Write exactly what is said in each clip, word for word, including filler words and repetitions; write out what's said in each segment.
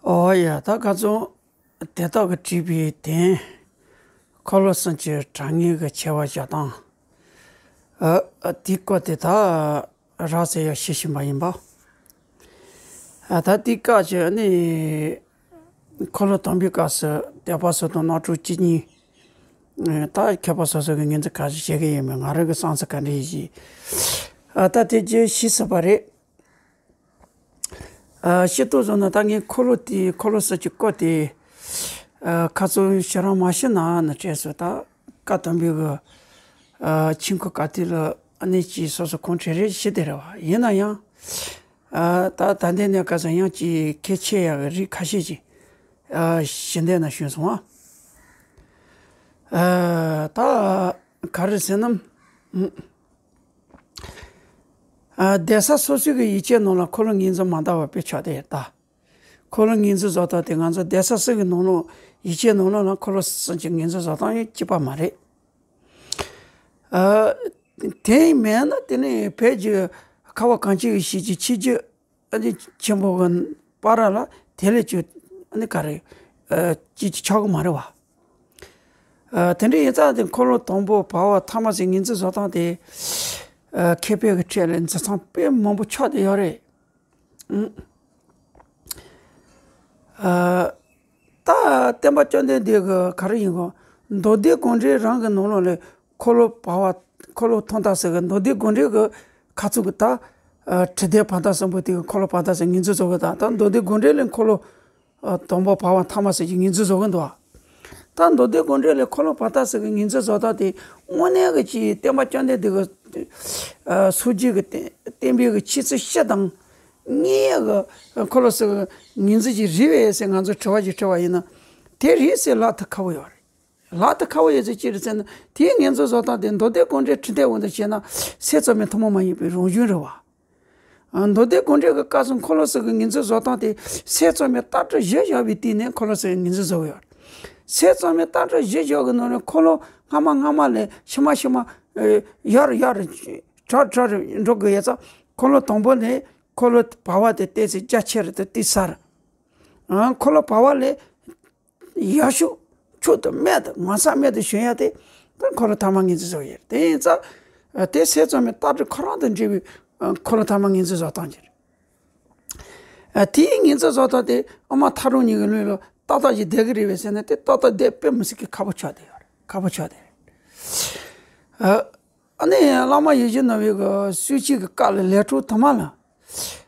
ཨོ་ཡ། ད་ཁ་སང་དེ་དག་གིས་བྲིས་པའི་དོན། འཁོར་ལོ་གསུམ་གྱི་དྲང་ངེས་ཀྱི་ཆེ་བ་བཞག་སྟངས། ཨ་ཨ་དེའི་སྐོར་དེ་ད་རགས་ཙམ་ཡང་ཞུ་བཞིན་པ་ཡིན་པ། ཨ་ད་དེའི་སྐབས་ཀྱི་ནི་འཁོར་ལོ་དང་པོའི་སྐབས་སུ་དད་པ་སོགས་དང་རྣམ་གྲངས་བཅུ་གཉིས། ཨ་ད་མཁས་པ་སོ་སོ་གིས་ངོས་འཛིན་ག་རེ་བྱེད་ཀྱི་ཡིན་མིན། ང་རང་གི་བསམ་ཚུལ་ག་འདྲ་ཡིན་ཞེས། ཨ་ད་དེ་རྗེས་ཞུས་ཟིན་པ་རེད། ཨ་ཤེས་རྟོགས་བཟོ་ན་ད་ངས་འཁོར་ལོ་དེ་འཁོར་ལོ་གསུམ་གྱི་སྐོར་དེ། ཨ་ཁ་སང་ཞེ་དྲག་མ་ཞུས་ན་ནི་བྲེལ་སོང་། ད་བཀའ་དམ་པའི་གི་ཨ་ཆོས་འཁོར་བཀའ་ཐེར་ལ་ཨ་ནི་ཅིག་སོ་སོ་གང་དྲན་རེ་ཞུས་བསྡད་རེད་བ། ཡིན་ན་ཡང་ཨ་ད་ད་ལྟའི་གནས་སྐབས་སུ་ཡང་ཅིག་གལ་ཆེ་ཡག་གི་རིགས་ཁ་ཤས་ཅིག་ཨ་ཞུ་འདོད་ན་ཞུས་སོང་ཨ། ཨ་ད་ག་རེ་ཟེར་ན། ཨ་གདན་ས་སོ་སོའི་གི་ཡིག་ཆའི་ནང་ལ་འཁོར་ལོ་ངོས་འཛིན་མ་འདྲ་བ་དཔེ་ཆ་དེ་ཡོད་ད། འཁོར་ལོ་ངོས་འཛིན་བཟོ་སྟངས་དེ་ང་ཚོ་གདན་ས་སུ་གི་ནང་ལོགས་ཡིག་ཆའི་ནང་ལོགས་ལ་འཁོར་ལོ་གསུམ་གྱི་ངོས་འཛིན་བཟོ་སྟངས་ཡང་གཅིག་པ་མ་རེད། ཨ་དེ་མེད་ན་དེ་ནི་བོད་ཀྱི་ཁ་བ་གངས་ཅན་གྱི་ཞིང་གི་ཆོས་བརྒྱུད་ཨ་ནི་ཆེན་པོ་གི་བར་ལ་དེ་ལས་ཀྱི་ཨ་ནི་ག་རེ་ཨ་ཅིག་ཅིག་ཆགས་ཀྱི་མ་རེད་བ། ཨ་དེ་འདྲ་ཡིན་ཙང་དེ་འཁོར་ལོ་དང་པོ་བར་པ་ཐ་མ་ཟེར་ངོས་འཛིན་བཟོ་སྟངས་དེ། ཨ་མཁས་པའི་གི་གྲས་ལ་འཛིན་སྟངས་དཔེ་མང་པོ་ཆགས་བསྡད་ཡོད་རེད། ཨ་ད་སྟོན་པ་བཅོམ་ལྡན་འདས་ཀྱི་ག་རེ་ཡིན་གོ། མདོ་སྡེ་དགོངས་འགྲེལ་རང་གི་ནང་ལོགས་ལ་འཁོར་ལོ་བར་པ། འཁོར་ལོ་ཐོག་མཐའ་ཟེར་གི། མདོ་སྡེ་དགོངས་འགྲེལ་གྱི་ཁ་ཚུགས་ཀྱི་ད་ཨ་དྲི་ལྡན་བར་ཐག་གསུམ་པོ་དེ་གི་འཁོར་ལོ་བར་ཐག་ཟེར་ངོས་འཛིན་བཟོ་གི། ད་ད་མདོ་སྡེ་དགོངས་འགྲེལ་ལ་འཁོར་ལོ་ཨ་དང་པོ་བར་པ་ཐ་མ་ཟེར་གྱི་ངོས་འཛིན་བཟོ་གི་འདུག་བ། ད་མདོ་སྡེ་དགོངས་འགྲེལ་ལ་འཁོར་ལོ་བར་ཐག་ཟེར་གྱི་ངོས་འཛིན་བཟོ་སྟངས་དེ་དངོས་གནས་ཀྱི་ཅིག་སྟོན་པ་བཅོམ་ལྡན་འདས་ཀྱི་ཨ་སངས་རྒྱས་ཀྱི་བསྟན་བསྟན་པའི་གི་ཆོས་ཚུལ་སྤྱི་དང་། དངོས་ཡོད་ཀྱི་འཁོར་ལོ་ཟེར་གྱི་ངོས་འཛིན་ཅིག་རེད་པས་ཟེར་ང་ཚོ་དྲི་བ་ཞིག་དྲིས་པ་ཡིན་ན། དེ་རེད་ཟེར་ལབ་ཐུབ་ཁག་པོ་ཡོད་རེད། ལབ་ཐུབ་ཁག་པོ་ཡོད་ཚུལ་ཅི་རེད་ཟེར་ན། དེའི་ངོས་འཛིན་བཟོ་སྟངས་དེ་མདོ་སྡེ་དགོངས་འགྲེལ་ཁྲིད་སྟེགས་འོག་ཏུ་བྱས་ན་སེམས་ཙམ་པའི་ཐུན་མོང་མ་ཡིན་པའི་རང་བཞིན་རེད་བ། མདོ་སྡེ་དགོངས་འགྲེལ་གྱི་སྐབས་སུ་འཁོར་ལོ་ཟེར་གྱི་ངོས་འཛིན་བཟོ་སྟངས་དེ་སེམས་ཙམ་པའི་ལྟ་གྲུབ་གཞིར་བཞག་པའི་སྟེང་ནས་འཁོར་ལོ་ཟེར་གྱི་ངོས་འཛིན་བཟོ་གི་ཡོད། སེམས་ཙམ་པའི་ལྟ་གྲུབ་གཞིར་བཞག་གི་ནང་ནས་འཁོར་ལོ་སྔ་མ་སྔ་མ་ལས་ཕྱི་མ་ཕྱི་མ་ཨེ་ཡར་ཡར་ཕྲ་ཕྲ་རུ་འགྲོ་དགོས་ཡོད་ཙང་། འཁོར་ལོ་དང་པོ་ནས་འཁོར་ལོ་བར་པ་དེ་ཏོག་ཙམ་རྒྱ་ཆེ་རུ་དུ་ཏོག་ཙམ། ཨ་འཁོར་ལོ་བར་པ་ལས་ཡར་ཤུགས་མཆོག་ཏུ་རྨད་དུ་ངོ་མཚར་རྨད་དུ་བྱུང་ཡ་དེ། ད་འཁོར་ལོ་ཐ་མ་ངོས་འཛིན་བཟོ་གི་ཡོད་རེད། དེ་ཡིན་ཙང་། ཨ་དེ་སེམས་ཙམ་པའི་ལྟ་གྲུབ་ཁོ་རང་དང་འབྲེལ་བའི་ཨ་འཁོར་ལོ་ཐ་མ་ངོས་འཛིན་བཟོ་སྟངས་ཅིག་རེད། ཨ་དེའི་ངོས་འཛིན་བཟོ་སྟངས་དེ་དབུ་མ་ཐལ་རང་གཉིས་ཀྱི་ལུགས་ལ་ཏག་ཏག་ཅིག་བསྡད་ཀྱི་རེད་པས་ཟེར་ན། དེ་ཏག་ཏག་བསྡད་དཔེ་མི་སྲིད་ཀྱི་ཁག་པོ་ཆགས་བསྡད་ཡོད་རེད། ཁག་པོ་ཆགས་བསྡད་རེད། ཨ་ཨ་ནི་བླ་མ་ཡིད་བཞིན་ནོར་བུའི་གི་གསོལ་ཚིགས་ཀྱི་སྐབས་ལ་ལས་འཕྲོ་དུ་མ་ལ།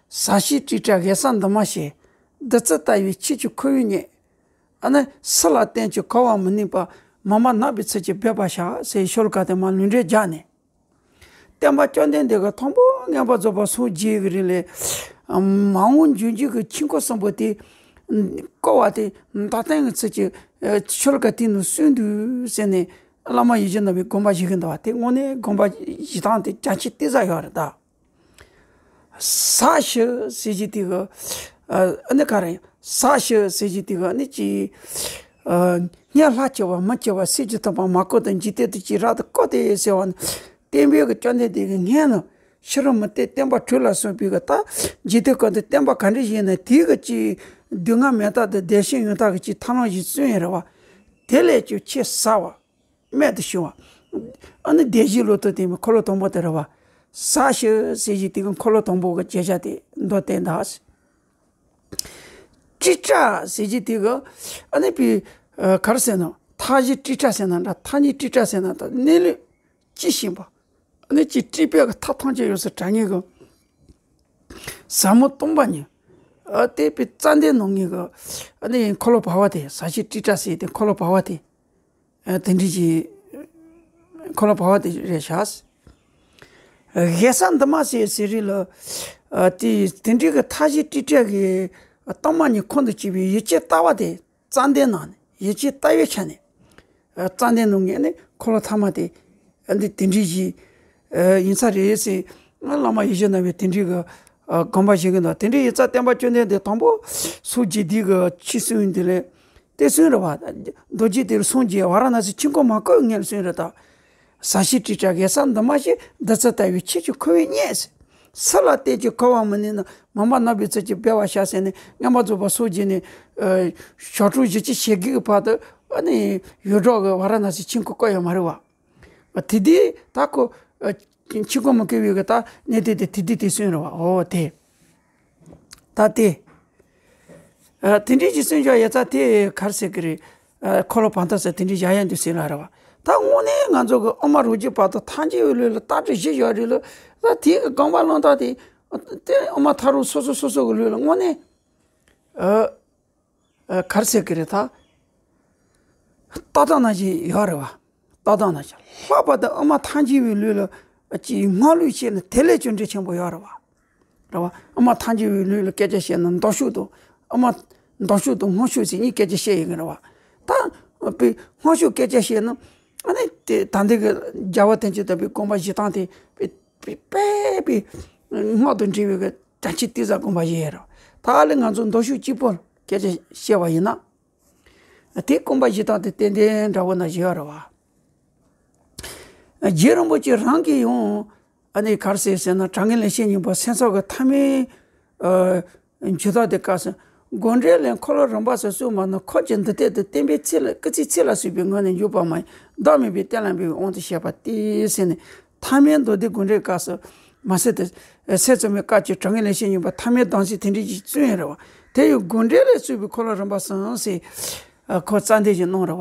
ཟབ་ཞི་སྤྲོས་བྲལ་གེ་སར་འདབ་མ་ཞེས། བདུད་རྩི་ལྟ་བུའི་ཆོས་ཀྱི་ཁོ་བོས་རྙེད། ཨ་ནི་སུ་ལ་བསྟན་ཀྱང་གོ་བར་མི་ནུས་པ། མ་མ་ནག་པའི་ཚུལ་གྱིས་འབེབས་པར་བྱ། ཟེར་ཤོ་ལོ་ཀ་དེ་མར་ལུང་འདྲེན་བརྒྱབ་ནས། སྟོན་པ་བཅོམ་ལྡན་འདས་ཀྱིས་དང་པོ་མངོན་པར་རྫོགས་པར་སངས་རྒྱས་ཀྱི་རིང་ལས། མ་འོངས་འབྱུང་འགྱུར་གྱི་ཆོས་འཁོར་གསུམ་པོ་དེ་བསྐོར་བ་དེ་མདོར་བསྟན་གྱི་ཚུལ་གྱིས་ཤོ་ལོ་ཀ་དེའི་ནང་གསུངས་འདུག་ཟེར་ནས། བླ་མ་ཡིད་བཞིན་ནོར་བུས་དགོངས་པ་བཞེས་ཀྱི་འདུག་བ། དེ་དངོས་གནས་དགོངས་པ་བཞེས་སྟངས་དེ་རྒྱ་ཆེ་ཏོག་ཙམ་ཡོད་རེད་ད། ཟབ་ཞི་ཟེར་གྱི་དེ་གི། ཨ་ནི་ག་རེ། ཟབ་ཞི་ཟེར་གྱི་དེ་གི་ཨ་ནི་ཅི། ཨ་སྔགས་ལྷ་བཅས་པ་མི་བཅས་པ་སྲས་ཀྱི་ཐུབ་པ་མ་བསྐོར་དང་འཇིག་རྟེན་དུ་སྐྱེས་རབ་ཏུ་བསྐོར་ཏེ་ཟེར་བ་ནི། སྟོན་པའི་གི་བཅོམ་ལྡན་འདས་ཀྱི་སྔོན་ལ་ཕྱི་རོལ་མུ་སྟེགས་སྟོན་པ་དྲུག་ལ་སོགས་པའི་གི་ད་འཇིག་རྟེན་ཁམས་དུ་སྟོན་པ་ག་འདྲ་ཞིག་ཡིན་ན། དེའི་གི་ཅི་སྡུག་བསྔལ་མི་རྟག་དང་བདེ་གཤེགས་ཡང་དག་གི་ཅི་ཐབས་ལམ་ཞིག་གསུངས་ཡོད་རེད་བ། དེ་ལས་ཀྱང་ཆེས་ཟབ་པ། རྨད་དུ་བྱུང་བ། ཨ་ནི་བདེན་བཞིའི་ལུགས་དང་ལྡན་པའི་འཁོར་ལོ་དང་པོ་དེ་རེད་བ། ཟབ་ཞི་ཟེར་གྱི་དེ་གི་འཁོར་ལོ་དང་པོ་གི་བརྗོད་བྱ་དེ་མདོར་བསྟན་དང་། སྤྲོས་བྲལ་ཟེར་གྱི་དེ་གི་ཨ་ནི་པའི་ཨ་ག་རེ་ཟེར་ན། མཐའ་བཞི་སྤྲོས་བྲལ་ཟེར་ན་འདྲ། མཐའ་གཉིས་སྤྲོས་བྲལ་ཟེར་ན་འདྲ། གནས་ལུགས་ཇི་བཞིན་པ། ཨ་ནི་ཅི་སྤྲོས་པའི་གི་མཐའ་ཐམས་ཅད་ཡོངས་སུ་གྲངས་ངེས་གི་ཟབ་མོ་སྟོང་པ་ཉིད། ཨ་དེ་པའི་ཙམ་ལྡན་ནང་ངེས་གི་ཨ་ནི་འཁོར་ལོ་བར་པ་དེ། ཟབ་ཞི་སྤྲོས་བྲལ་ཟེར་དེ་འཁོར་ལོ་བར་པ་དེ། ཨ་དེ་འདྲ་ཅིག་འཁོར་ལོ་བར་པ་དེ་རེད་བཞག། གེ་སར་འདབ་མ་ཟེར་ཟེར་རིགས་ལ། ཨ་དེ་དེ་འདྲའི་གི་མཐའ་བཞི་སྤྲོས་བྲལ་གྱི་སྟོང་པ་ཉིད་ཁོང་དུ་ཆུད་པའི་ཡུལ་ཅན་ལྟ་བ་དེ་ཙམ་ལྡན་ནང་ནས། ཡུལ་ཅན་ལྟ་བའི་ཆ་ནས། ཨ་ཙམ་ལྡན་ནང་ངེས་ནས་འཁོར་ལོ་ཐ་མ་དེ། ཨ་འདི་དེ་འདྲའི་ཞིག་ཨ་ཡིན་ས་རེད་ཟེར། ང་བླ་མ་ཡིད་བཞིན་ནོར་བུས་དེ་འདྲའི་གི་ཨ་དགོངས་པ་བཞེས་ཀྱི་འདུག། དེ་འདྲའི་ཡིན་ཙང་སྟོན་པ་བཅོམ་ལྡན་འདས་དང་པོ་སངས་རྒྱས་དུས་ཀྱི་ཆོས་གསུངས་དེ་ལས། དེ་གསུངས་རེད་བ། རྡོ་རྗེ་གདན་ལ་སངས་རྒྱས། ཝཱ་ར་ཎཱ་སིའི་ཆོས་འཁོར་མ་བསྐོར་བའི་སྔོན་ལ་གསུངས་རེད་ད། ཟབ་ཞི་སྤྲོས་བྲལ་གེ་སར་འདབ་མ་ཞེས། བདུད་རྩི་ལྟ་བུའི་ཆོས་ཀྱི་ཁོ་བོས་རྙེད་ཟེར། སུ་ལ་བལྟས་ཀྱང་གོ་བ་མི་ནུས་ན། མ་མ་ནག་པོའི་ཚུལ་གྱིས་སྦལ་བ་ཤ་ཟོས་ནས་མངོན་པར་རྫོགས་པར་སངས་རྒྱས་ནས། ཨ། ཞག་གྲངས་བཞི་བཅུ་ཞེ་བརྒྱད་ཀྱི་བར་དུ། ཨ་ནི་ཡོངས་གྲགས་ཀྱི་ཝཱ་ར་ཎ་སི་ཁྱིམ་ཁུག་བཀག་ཡོད་མ་རེད་བ། དེ་དུས་ད་ཁོ། ཨ། ཁྱིམ་ཁུག་མི་བཀག་པའི་གི་ད་གནད་དོན་དེ་དེ་དུས་དེ་སོང་རེད་བ། འོ་དེ། ད་དེ། ཨ། དེ་འདྲའི་ཅིག་སུན་བཞག་ཡ་ཙང་དེ་ག་རེ་ཟེར་གི་རེད། ཨ། འཁོར་ལོ་བར་དོ་ཟེར་དེ་འདྲའི་བཞག་ཡ་འདུག་ཟེར་ལ་རེད་བ། ད་དངོས་གནས་ང་ཚོ་གི་དབུ་མ་རང་རྒྱུད་བར་དོ་ཐམས་ཅད་པའི་ལུགས་ལ་ལྟ་གྲུབ་བཞི་བཞག་རེད་ལ། ད་དེ་གི་དགོངས་པ་བླང་སྟངས་དེ། དེ་དབུ་མ་ཐལ་རང་སོ་སོ་སོ་སོ་གི་ལུགས་ལ་དངོས་གནས། ཨ། ཨ། ག་རེ་ཟེར་གི་རེད་ད། ལྟ་སྟངས་ནང་བཞིན་ཡོད་རེད་བ། ལྟ་སྟངས་ནང་བཞིན། ལྷག་པར་དུ་དབུ་མ་ཐལ་འགྱུར་བའི་ལུགས་ལ་ཅིག་སྔགས་ལུགས་བཤད་ན་དེ་ལས་ཀྱང་འབྲེལ་ཆེན་པོ་ཡོད་རེད་བ། རེད་བ། དབུ་མ་ཐལ་འགྱུར་བའི་ལུགས་ལ་སྐད་ཆ་བཤད་ན་མདོ་ཕྱོགས་དང་། དབུ་མ་མདོ་ཕྱོགས་དང་སྔགས་ཕྱོགས་ཟེར་གཉིས་སྐད་ཆ་བཤད་ཡོད་ཀྱི་རེད་བ། ད་པའི་སྔགས་ཕྱོགས་སྐད་ཆ་བཤད་ན། ཨ་ནི་དེ་ད་ལྟའི་གི་རྒྱལ་བ་ཐམས་ཅད་དང་པའི་དགོངས་པ་བཞེས་སྟངས་དེ་པའི་པའི་པའི་པའི་སྔགས་དང་འབྲེལ་བའི་གི་དྲན་ཤེས་ཏིག་ཙམ་དགོངས་པ་བཞེས་ཡོད་རེད་བ། ད་ཨ་ལས་ང་ཚོ་མདོ་ཕྱོགས་གཅིག་པོ་སྐད་ཆ་བཤད་པ་ཡིན་ན། དེ་དགོངས་པ་བཞེས་སྟངས་དེ་ཏན་ཏན་འདྲ་བོ་ན་བཞེས་པ་རེད་བ། རྗེ་རིན་པོ་ཆེ་རང་གིས་ཡང་། ཨ་ནི་ག་རེ་ཟེར་ཟེར་ན། དྲང་ངེས་ལེགས་བཤད་སྙིང་པོ་སེམས་ཚོགས་ཀྱི་ཐ་མའི། ཨ། འཇུག་ལྡོག་དེ་སྐབས་སུ། དགོངས་འགྲེལ་ལས་འཁོར་ལོ་རིམ་པ་གསུམ་གསུངས་པ་ནི། འཁོར་གྱི་འདུ་ལྟ་དང་བསྟན་པའི་ཚིག་ལ། སྐུལ་ཚིག་ཚིག་ལ་སོགས་པའི་ངོས་ནས་འཇོག་པ་མ་ཡིན། བདག་མེད་པའི་གཏན་ལ་འབེབས་པའི་དབང་དུ་བྱས་པ་སྟེ་ཟེར་ནས། ཐ་མའི་མདོ་སྡེ་དགོངས་འགྲེལ་སྐབས་སུ། མ་ཟད་དུ་སེམས་ཙམ་པའི་སྐབས་ཀྱི་དྲང་ངེས་ལེགས་བཤད་སྙིང་པོ་ཐ་མའི་གདམས་ཚིག་དེ་འདྲའི་ཞིག་བརྩམས་ཡོད་རེད་བ། དེ་ཡང་དགོངས་འགྲེལ་ལས་གསུངས་པའི་འཁོར་ལོ་རིམ་པ་གསུམ་ཟེར། ཨ། ཁོ་རྩ་འདོན་ཞིག་གནང་རེད་བ།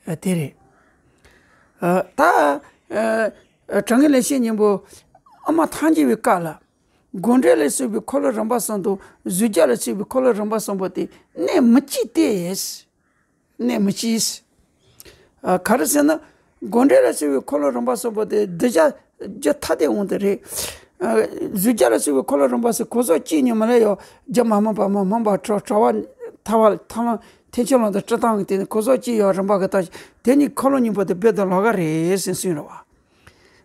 ཨ། དེ་རེད། ཨ། ད། ཨ། དྲང་ངེས་ལེགས་བཤད་སྙིང་པོ་དབུ་མ་ཐལ་འགྱུར་བའི་སྐབས་ལ། དགོངས་འགྲེལ་ལས་གསུངས་པའི་འཁོར་ལོ་རིམ་པ་གསུམ་དང་། གཟུགས་སྦྱང་ལས་གསུངས་པའི་འཁོར་ལོ་རིམ་པ་གསུམ་པོ་དེ་གནད་མི་གཅིག་སྟེ། གནད་མི་གཅིག། ཨ། ག་རེ་ཟེར་ན། དགོངས་འགྲེལ་ལ་གསུངས་པའི་འཁོར་ལོ་རིམ་པ་གསུམ་པོ་དེ་གདུལ་བྱ་རྒྱུད་ཐ་དད་དབང་དུ་རེད། ཨ། གཟུགས་སྦྱང་ལ་གསུངས་པའི་འཁོར་ལོ་རིམ་པ་ཟེར། གོ་ས་གཅིག་ཉིད་མ་ལས་ཡོད། རྒྱུ་མ་སྨིན་པ་མ་སྨིན་པ་འཕྲོ། འཕྲོ་བ་ཐལ་བ་ཐལ་ལམ་ཐེག་ཆེན་ལམ་དུ་སྤྲོད་སྟངས་ཀྱི་སྟེང་ནས་གོ་ས་གཅིག་ཡོད། རིམ་པ་གི་ལྟ་བྱེད་དེ་ཉིད་འཁོར་ལོ་སྙིང་པོ་དེ་རྦད་དེ་ལོགས་ཀ་རེད་ཟེར་གསུངས་རེད་བ།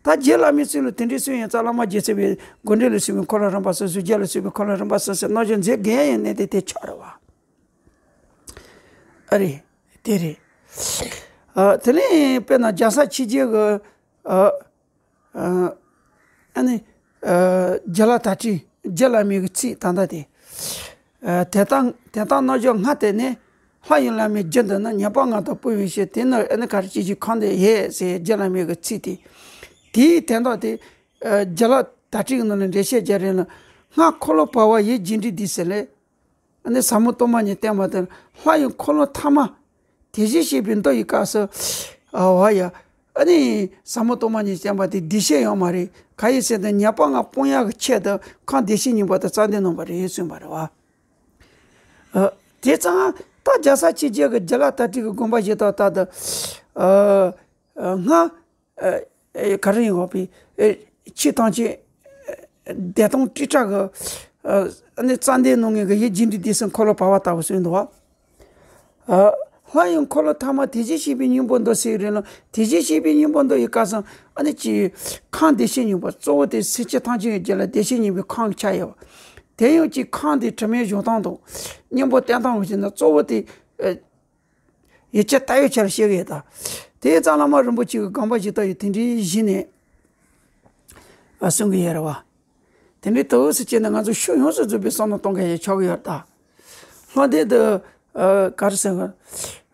ད་རྗེ་བླ་མའི་ཚུལ་ལ་དེ་འདྲའི་གསུངས་ཡོད་ཙང་། བླ་མ་རྗེ་བཙུན་པས་དགོངས་འགྲེལ་ལ་གསུངས་པའི་འཁོར་ལོ་རིམ་པ་གསུམ། གཟུགས་སྦྱང་ལ་གསུངས་པའི་འཁོར་ལོ་རིམ་པ་གསུམ་ཟེར་རྣམ་འགྱུར་མཛད་དགོས་ཡ་ཡང་གནད་དེ་དེ་ཆགས་རེད་བ། ཨ་རེད། དེ་རེད། ཨ། དེ་ནས་དཔེར་ན་རྒྱལ་སྲས་ཆོས་རྒྱལ་གྱི། ཨ། ཨ། ཨ་ནི། ཨ། རྒྱུད་བླ་དར་ཊཱིཀ་རྗེ་བླ་མའི་གི་ཚིག་ད་ལྟ་དེ། ཨ། དེ་ལྟར་དེ་ལྟར་རྣལ་འབྱོར་སྔར་བལྟས་ནས། ལྷ་ཡི་བླ་མའི་རྒྱུད་འདི་ནི། ཉན་པར་ངེས་དང་སྤུན་བའི་ཕྱིར། དེས་ནི་ཨ་ནི་ག་རེ་ཅི་ཞིག་ཁམས་འདིར་ཡོད་ཟེར་རྗེ་བླ་མའི་གི་ཚིག་དེ། དེའི་དོན་དག་དེ། ཨ། རྒྱུད་བླ་དར་ཊཱིཀ་ནང་ལ་འགྲེལ་བཤད་རྒྱག་རིང་ལ། སྔར་འཁོར་ལོ་བར་པ་ཡི་རྒྱས་འབྲིང་འདི་ཟེར་ལས། ཨ་ནི་ཟབ་མོ་སྟོང་པ་ཉིད་བསྟན་པ་དང་། སླར་ཡང་འཁོར་ལོ་ཐ་མ་དེ་བཞིན་གཤེགས་པའི་མདོ་ཡི་སྐབས་སུ། ཨ། བ་ཡ། ཨ་ནི་ཟབ་མོ་སྟོང་པ་ཉིད་བསྟན་པ་དེ་བདེ་གཤེགས་ཡོད་མ་རེད། གང་ཡིན་ཟེར་ན། ཉན་པར་ངེས་སྤོང་ཡག་གི་ཆེད་དུ་ཁམས་བདེ་གཤེགས་སྙིང་པོ་དེ་རྩ་འདོན་གནང་བ་རེད་གསུངས་པ་རེད་བ། ཨ། དེ་ཙང་ད་རྒྱལ་སྲས་ཆོས་རྒྱལ་གྱི་རྒྱུད་བླ་དར་ཊཱིཀ་གི་དགོངས་པ་བཞེས་སྟངས་ལྟར་དུ། ཨ། ཨ། སྔར། ཨ། ཨ། ག་རེ་ཡིན་འོག་པའི། ཨ། ཆོས་ཐམས་ཅད། ཨ། བདེ་སྟོང་སྤྲོས་བྲལ་གྱི། ཨ། ཨ་ནི་རྩ་འདོན་གནང་མཁན་གྱི་ཡིད་རྒྱས་འབྲིང་འདི་ཟེར་འཁོར་ལོ་བར་པ་ལྟ་བུ་གསུངས་འདུག་བ། ཨ། སླར་ཡང་འཁོར་ལོ་ཐ་མ་དེ་བཞིན་གཤེགས་པའི་སྙིང་པོ་མདོ་ཟེར་རེད་ལ། དེ་བཞིན་གཤེགས་པའི་སྙིང་པོ་མདོ་ཡི་སྐབས་སུ། ཨ་ནི་ཅི། ཁམས་བདེ་གཤེགས་སྙིང་པོ། གཙོ་བོ་དེ་སེམས་ཅན་ཐམས་ཅད་ཀྱི་རྒྱུད་ལ་བདེ་གཤེགས་སྙིང་པོའི་ཁམས་ཆགས་ཡོད་པ། དེ་ཡང་ཅི། ཁམས་དེ་དྲི་མེད་བཞུགས་སྟངས་དང་། སྙིང་པོ་བསྟན་སྟངས་འོ་ཅི་ན་གཙོ་བོ་དེ། ཨ། ཡིད་ཆེས་ལྟ་བའི་ཆ་ལ་བཤད་ཀྱི་ཡོད་ད། དེ་ཙམ་བླ་མ་རིན་པོ་ཆེ་གི་དགོངས་པ་བཞེས་སྟངས་ཡང་དེ་འདྲའི་གཞི་ནས། ཨ། གསུང་གི་ཡོད་རེད་བ། དེ་འདྲའི་ལྟ་བུ་ཟེར་བྱས་ནས་ང་ཚོ་ཤུགས་ཡོངས་སུ་རྫོགས་པའི་བསམ་བློ་གཏོང་མཁན་ཡང་ཆགས་ཀྱི་ཡོད་ད། ལྷག་དོན་དུ། ཨ། ག་རེ་ཟེར་གི།